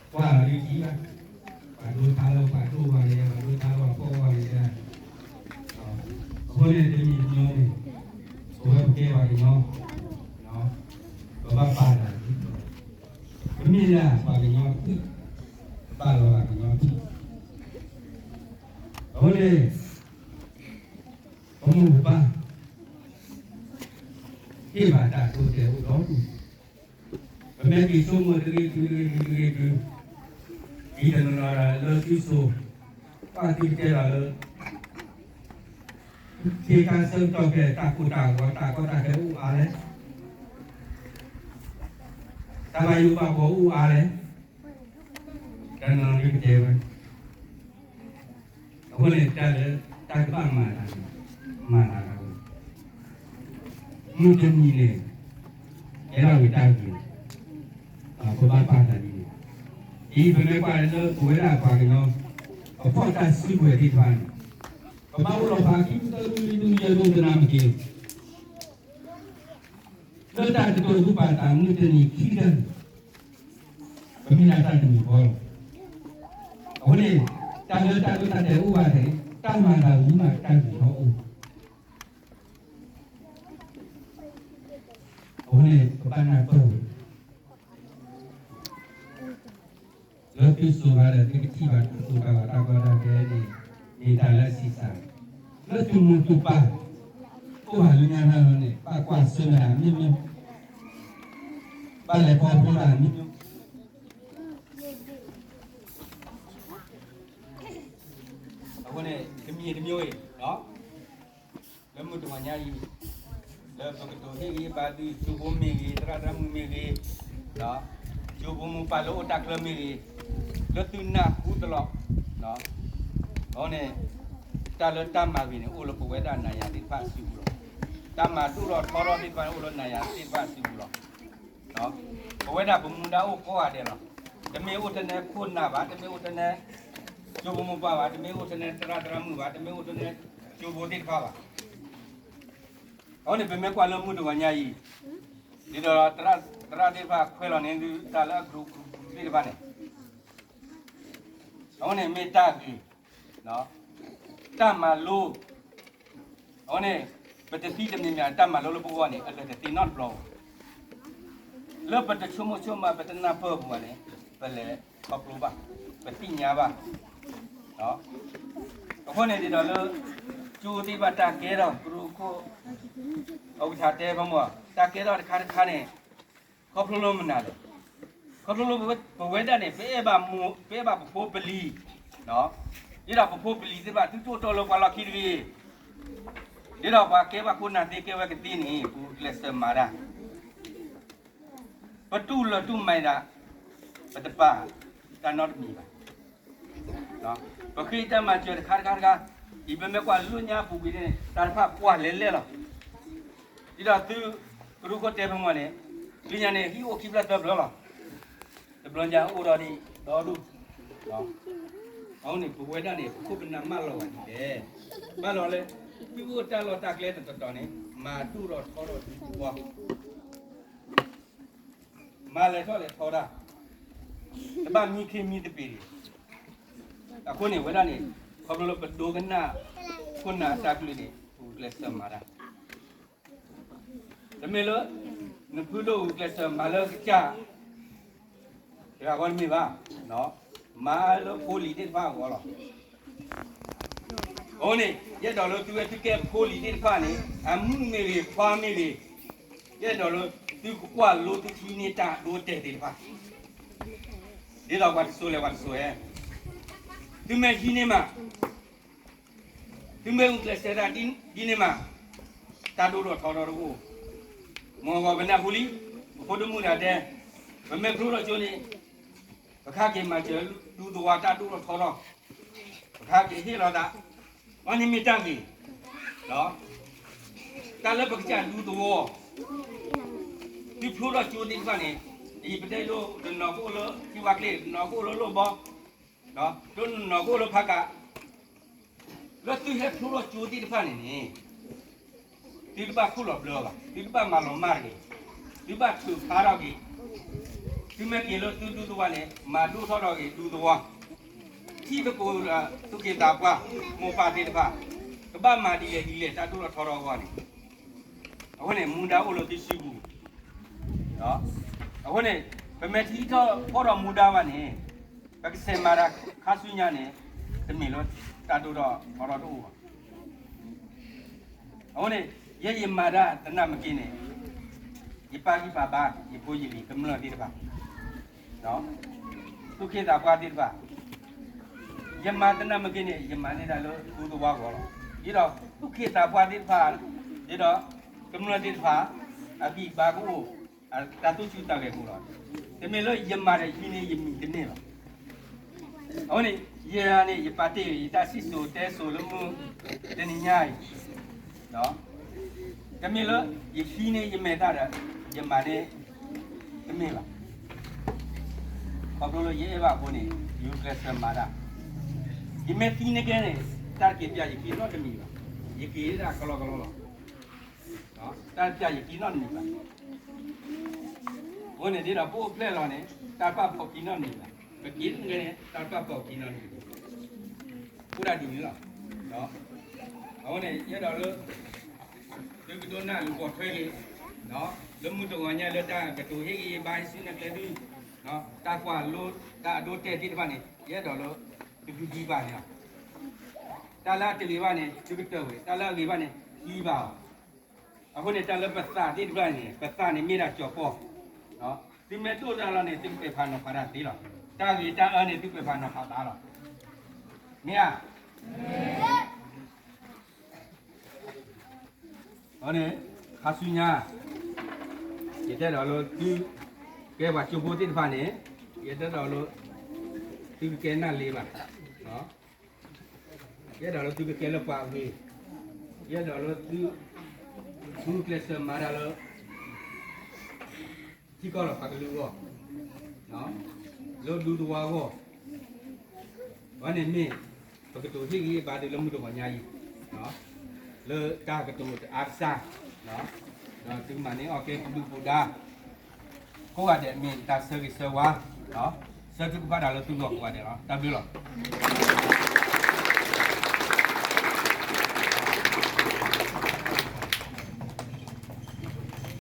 ကွၢ်လီၤသုထံၣ်ဘၣ်, ပှၤဒိထါလၢပှၤဒိၣ်ဂီၢ်န့ၣ် ပှၤဒိထါလၢပှၤဖှီၣ်ဂီၢ်န့ၣ်, အဃိန့ၣ်တမံၤတမံၤန့ၣ် ပဝဲပကဲပှၤကညီ, ပဘၣ်ပာ်တၢ်, ပမ့ၢ်ဒၣ်ပှၤကညီထံၣ်, ပဘၣ်လီၤဂာ်ကညီထံၣ်, အဃိန့ၣ် ပမိၢ်ပပၢ် ဟ့ၣ်ဘၣ်တၢ်ဒိတဲာ်အိၣ်ဒီဒူၣ်, ပမ့ၢ်က့ၤဆိကမိၣ်တဂ့ၤတုၤတဂ့ၤတုၤတဂ့ၤတုၤ, ဒ်တနီၤနီၤလၢသုစိၤ, ပၢ်သုကတဲလီၤလၢ ခ့ခါဆၢကတီၢ်ဖဲတၢ်ကိၢ်တၢ်ဂီၤ တၢ်ကီတၢ်ခဲအိၣ်အါလဲၣ်, တၢ်ဘၣ်ယိၣ်ဘၣ်ဘှီအိၣ်အါလဲၣ်, တနီၤနီၤဒ်ကတဲဝဲ အဃိန့ၣ် တၢ်လၢတၢ်ကဘၣ်မၤတၢ်န့ၣ် မၤတၢ်လီၤ. မုၢ်တနံၤန့ၣ် ကဲထီၣ်ဝံၤတၢ်ဂ့ၤ, ပဘၣ်ပာ်တၢ်ဒ်န့ၣ်, ဒ်ပမ့ၢ်ကွၢ်လၢပဝဲဒၣ်ပှၤကညီ ပဖီၣ်တၢ်စုကဝဲၤသ့ၣ်တဖၣ်န့ၣ် ပဘၣ်အိၣ်လီၤဖးခံကတၢၢ်လွံၢ်လွံၢ်ယဲၢ်လိာ်သနၢ်မ့ၢ်က့ၤ လၢတၢ်ကတိၤသူၣ်ပာ်သးမုၢ်တနံၤခံကတၢၢ်န့ၣ် ပမ့ၢ်ဒၣ်တၢ်တမံၤဃီလီၤ. အဃိန့ၣ် တၢ်လၢတၢ်ဒိတၢ်တဲာ်အိၣ်ဘၣ်န့ၣ် တၢ်မၤတၢ်ဂ့ၤမးတၢ်ဂ့ၤထီၣ်အိၣ်. အဃိန့ၣ် ပဘၣ်နၢ်ပၢၢ်ဝဲ လၢသုစိၤခါဒီး သုကထံၣ်ဘၣ်တၢ်ကီတၢ်ခဲန့ၣ် မ့ၢ်တၢ်လၢအဆံးစၢ်, လၢသုမိၢ်သုပၢ် အိၣ်ဘၣ်လၢညါတၢ်လီၤန့ၣ် ဘၣ်ကွၢ်ဆၢၣ်မဲာ်တၢ်မ့ၢ်မ့ၢ်, ဘၣ်လဲၤခီဖျိတၢ်မ့ၢ်မ့ၢ်. အဃိန့ၣ် တမံၤတမံၤအံၤ လၢမုၢ်တဂီၤညါအံၤ လၢပကတိၤဟ့ၣ်ဂံၢ်ဟ့ၣ်ဘါသု ကၠိဖိမ့ၢ်ဂ့ၤ သရၣ်သရၣ်မုၣ်မ့ၢ်ဂ့ၤ, ကၠိဖိမိၢ်ပၢ်လၢအိၣ်တၢ်ချၢမ့ၢ်ဂ့ၤ, လၢသုနၢ်ဟူတလီၤ. အဃိန့ၣ် တၢ်လၢတၢ်မၤဂ့ၤန့ၣ် အိၣ်လၢပဝဲဒၣ်နၤယၤသ့ၣ်တဖၣ်အစုပူၤလီၤ. တၢ်မၤဒိၣ်ထီၣ်ထီထီၣ်သ့ၣ်တဖၣ်န့ၣ် အိၣ်လၢနၤယၤသ့ၣ်တဖၣ်အစုပူၤလီၤ. ပဝဲဒၣ်ပမူဒါအိၣ်ကိးဂၤဒဲးလီၤ. တမ့ၢ်အိၣ်ထဲနဲခိၣ်နၢ်ဘၣ်, တမ့ၢ်အိၣ်ထဲနဲ ကၠိဖိမိၢ်ပၢ်ဘၣ်, တမ့ၢ်အိၣ်ထဲနဲသရၣ်သရၣ်မုၣ်ဘၣ်, တမ့ၢ်အိၣ်ထဲနဲကၠိဖိသ့ၣ်တဖၣ်ဘၣ်. အဃိန့ၣ် ပမ့ၢ်ကွၢ်လၢမုၢ်တဂီၤညါအံၤ ဒ်သိးသရၣ်သရၣ်သ့ၣ်တဖၣ်ခွဲးလီၤန့ၢ်သုတၢ်လၢအကြူးကြူးသ့ၣ်တဖၣ်န့ၣ် အဃိန့ၣ်မ့ၢ်တၢ်ဂ့ၤ, တၢ်မၤလိ အဃိန့ၣ် ပတသံတမံၤမံၤ တၢ်မၤလိလၢပဂီၢ်န့ၣ် အလၢာ်တသ့နီတဘျီဘၣ်. လၢပတဆိကမိၣ်ဆိကမး ပတနၢ်ပၢၢ်ပူၤဘၣ်န့ၣ် ပလဲၤခီဖျိဘၣ်, ပသ့ၣ်ညါဘၣ်. အဃိန့ၣ်ဒ်သိးလၢ ကၠိသ့ၣ်တဖၣ်တၢ်ကဲထီၣ် ကရူၢ်ခိၣ် အကထါတဲဖဲမ့ၢ် တၢ်ကဲထီၣ်တခါတခါန့ၣ် ခီဖျိလၢမနုၤလဲၣ်, ခီဖျိလၢပဝဲဒၣ်န့ၣ် ပအဲၣ်ဘၣ်မိၢ် ပအဲၣ်ဘၣ်ပဖိပလံၤ, ဒ်သိးပဖိပလံၤသ့ၣ်တဖၣ် သုတအိၣ်တီၢ်လၢပှၤလီၢ်ခံတဂ့ၤ, ဒ်သိးပှၤကဲဘၣ်ခိၣ်နၢ်သ့ကဲဝဲကသ့န့ၣ် ပကျဲးစၢးမၤတၢ် ပတူၢ်လိာ်တူၢ်မၤဒၣ် ပတပာ်တၢ်နီတမံၤဘၣ်. ပဃ့တၢ်မၤစၢၤတခါတခါတခါ, အံၤပမ့ၢ်ကွၢ်လၢညါပူၤကွံာ်န့ၣ် တၢ်တဖၣ်ပှၢ်လဲၤလဲၣ်လီၤ. ဒ်သိးသုကရူၢ်ခိၣ်တဲဖဲမ့ၢ်န့ၣ် လၢညါန့ၣ် ဟံၣ်အိၣ်ခံဖျၢၣ်သၢဖျၢၣ်လီၤ. တဘျီညါအိၣ်ဒီးဒံးဒီဒူၣ် အဃိန့ၣ် ပဝဲဒၣ်န့ၣ် ပခိၣ်ပနၢ်မၢလီၤဂာ်ဒ်လဲၣ်. မၢလီၤလၢ သုအိၣ်တၢ်လီၢ်တၢ်ကျဲတတီၤတီၤန့ၣ် မၤဒိၣ်ထီၣ်ထီထီၣ်ဒူသဝီ, မၤလဲၤထီၣ်လဲၤထီတၢ်, တဘၣ်မံခ့မံသပ့ၤတဂ့ၤ. အဃိန့ၣ် ဝဲဒၣ်န့ၣ် ခီဖျိလၢပဒိကနၣ်ခိၣ်နၢ်တၢ်ကလုၢ်န့ၣ် ပကျဲးစၢးမၤတၢ် တမ့ၢ်လၢ နဖုဒိၣ်ဂုာ်ကျဲးစၢးမၤလၢကစၢ် တဂၤဃီတမ့ၢ်ဘၣ်, မၤလၢဖိလံၤသ့ၣ်တဖၣ်အဂီၢ်လီၤ. အဃိန့ၣ် ယအဲၣ်ဒိးလၢသုဝဲသုကဲဖိလံၤသ့ၣ်တဖၣ်န့ၣ် အမုၣ်မ့ၢ်ဂ့ၤ ခွါမ့ၢ်ဂ့ၤ, ယအဲၣ်ဒိးလၢသုကကွၢ်လိသုဟံးန့ၢ်တၢ်ဒိတဲာ်သ့ၣ်တဖၣ်, ဒ်သိးပှၤတစိၤလဲၣ်ပှၤတစိၤဧဲ, သုမ့ၢ်ဟံးန့ၢ်မး သုမ့ၢ်ဂုာ်ကျဲးစၢးတၢ်ဒ်န့ၣ်မး, တၢ်ဒိၣ်ထီၣ်ထီထီၣ်တအိၣ်, မ့ၢ်ဂီၤပနၢ်ဟူလံ, ပဖိဒိၣ်မုၣ်တဂၤတဲ, ပမ့ၢ်ဖျိထီၣ်ကၠိန့ၣ်, ပခါက့ၤမၤစၢၤဒူသဝီတၢ်ဒိၣ်ထီၣ်ထီထီၣ်, ပခါက့ၤဟ့ၣ်လီၤသး, အီၤန့ၣ်မ့ၢ်တၢ်ဂ့ၤ, တၢ်လၢပကစၢ်ဒူသဝီ, သုဖျိထီၣ်ကၠိသ့ၣ်တဖၣ်န့ၣ်, အံၤပတဲဒိၣ်တနီၤကအိၣ်လၢထံဝါကျ့, တနီၤကအိၣ်လၢလိၣ်ဘီ တနီၤကအိၣ်လၢဖးကး, လၢသုဟဲဖျိထီၣ်ကၠိသ့ၣ်တဖၣ်န့ၣ်န့ၣ်, သုတဘၣ်ခိၣ်လီၤဘျၢဘၣ်, သုတဘၣ်မၤလီၤမၢ်တဂ့ၤ, သုဘၣ်ထုးဖးထီၣ်က့ၤ, သုမ့ၢ်က့ၤလၢသုဒူသဝီန့ၣ် မၤဒိၣ်ထီၣ်ထီၣ်က့ၤဒူသဝီ, ထံသကိး သူၣ်က့သးပှၢ် မိၢ်ပၢ်သ့ၣ်တဖၣ်, ကဘၣ်မၤဒ်လဲၣ်ဒ်လဲၣ်တၢ်ဒိၣ်ထီၣ်ထီထီၣ်အဂီၢ်န့ၣ်, အဃိန့ၣ် မူဒါအိၣ်လၢသုစုပူၤ အဃိန့ၣ် ပမ့ၢ်ထံထီၣ်ဖီထီၣ်မူဒါဘၣ်န့ၣ်, ပကစဲးမၤတၢ်ခါဆူညါန့ၣ်, တမ့ၢ်လၢတၢ်ဒိၣ်ထီၣ်ထီထီၣ်တအိၣ်ဘၣ်. အဃိန့ၣ် ယဲယမၤတၢ်တနၢ်မ့ၢ်က့န့ၣ်, ယပာ်ဂံၢ်ပာ်ဘါ ယဖိယလံၤကမျၢၢ်သ့ၣ်တဖၣ်, သူၣ်က့သးပှၢ်သ့ၣ်တဖၣ်, ယမၤတနၢ်မ့ၢ်က့န့ၣ် ယမၤန့ၢ်တၢ်လၢဒူသဝီအဂီၢ်လီၤ. ဒ်သိးသူၣ်က့သးပှၢ်သ့ၣ်တဖၣ်, ဒ်သိးကမျၢၢ်သ့ၣ်တဖၣ် အဂံၢ်ဘါကအိၣ်, တၢ်သူၣ်ဆူၣ်သးဂဲၤကအိၣ်လီၤ. တမ့ၢ်လၢယမၤဒီးဟံးန့ၢ်ယမံၤတန့ၢ်ဘၣ်. အဃိန့ၣ် ယဲန့ၣ် ယပာ်တ့ၢ်ယတၢ်စံၣ်စိၤတဲစိၤလၢမုၢ်တနံၤညါအံၤ, တမ့ၢ်လၢယဟံးန့ၢ်ယမဲာ်တၢ်ဒီး ယမၤန့ၢ်တမ့ၢ်ဘၣ်. ခီဖျိလၢယအဲၣ်ဘၣ်အဃိန့ၣ် ယဂုာ်ကျဲးစၢးမၤတၢ်. ယမ့ၢ်သံန့ၢ်ကဲန့ၣ် တၢ်တက့ၤပျၢ်ယက့ၤနီတမံၤဘၣ်. ယက့ၤဒၣ်ကလီကလီလီၤ. တၢ်တပျၢ်ယက့ၤနီတမံၤဘၣ်. အဃိန့ၣ်ဒ်ဒီးပအိၣ်ဖျဲၣ်လီၤန့ၣ် တၢ်တဘၣ်ဖီၣ်က့ၤနီတမံၤဘၣ်. ပက့ၤမ့ၢ်န့ၣ် တၢ်တပာ်ပိာ်က့ၤနီၢ်န့ၣ် အိၣ်ဒၣ်ဒ်န့ၣ်လီၤ. အဃိန့ၣ် ယအဲၣ်ဒိးလၢ သုကဒိကနၣ်လူၤပိာ်ထွဲက့ၤ လၢမုၢ်တဂီၤညါလၢတၢ်ကတိၤဟ့ၣ်ဂံၢ်ဟ့ၣ်ဘါ ဟံးစုနဲၣ်ကျဲဒု တၢ်ကွၢ်လိ တၢ်အဒိအတဲာ်သ့ၣ်တဖၣ်န့ၣ် ယအဲၣ်ဒိးလၢ သုကဒံးဘၣ်န့ၣ်လီၤ. တၢ်လၢအတဂ့ၤဘၣ်န့ၣ် သုကတၢၢ်ဝဲ, တၢ်လၢအဂ့ၤဘၣ်န့ၣ် သံဘၣ်အီၤ. အဃိန့ၣ် တၢ်လၢပသးသ့ၣ်တဖၣ်န့ၣ် ပသးန့ၣ်မ့ၢ်ဒၣ်ကၠီၤပီၢ်, သုမ့ၢ်ဒိၣ်တၢ်လီၤန့ၣ် သုကပဲာ်ဖးနီၤဖးတၢ်သ့လီၤ. တၢ်ဂ့ၤတၢ်အၢန့ၣ် သုပဲာ်ဖးနီၤဖးဘၣ်လီၤ. မ့ၢ်ဧါ. အန့ၣ် ခါဆူညါ ယတအဲၣ်ဒိးလၢသု ကဲပှၤကၠိဖိသ့ၣ်တဖၣ်န့ၣ် ယတအဲၣ်ဒိးလၢ သုကကဲနၢ်လ့ဘၣ်. ယအဲၣ်ဒိးလၢသုကကဲလၢပှၤအဂ့ၤ, ယအဲၣ်ဒိးလၢသု သုကျဲးစၢးမၤတၢ်လၢ ထံကီၢ်ဒီးပှၤကလုာ်အဂီၢ်, လၢဒူသဝီအဂီၢ်, အန့ၣ်မ့ၢ် ပကတိၤဟ့ၣ်ဂံၢ်ဟ့ၣ်ဘါသုလၢမုၢ်တဂီၤညါအံၤ, လၢတၢ်ကတိၤတအါကစၢ်, ဒီးသုကမၤန့ၢ်အီၣ်ကဲပဒုၣ်ပဒါ ကိးဂၤဒဲးမ့ၢ်တၢ်ဆၢဂ့ၤဆၢဝါ, ဆၢထံကပၤဒၣ်လၢသုဂီၢ်ကိးဂၤဒဲးလီၤ. တၢ်ဘျုးလီၤ.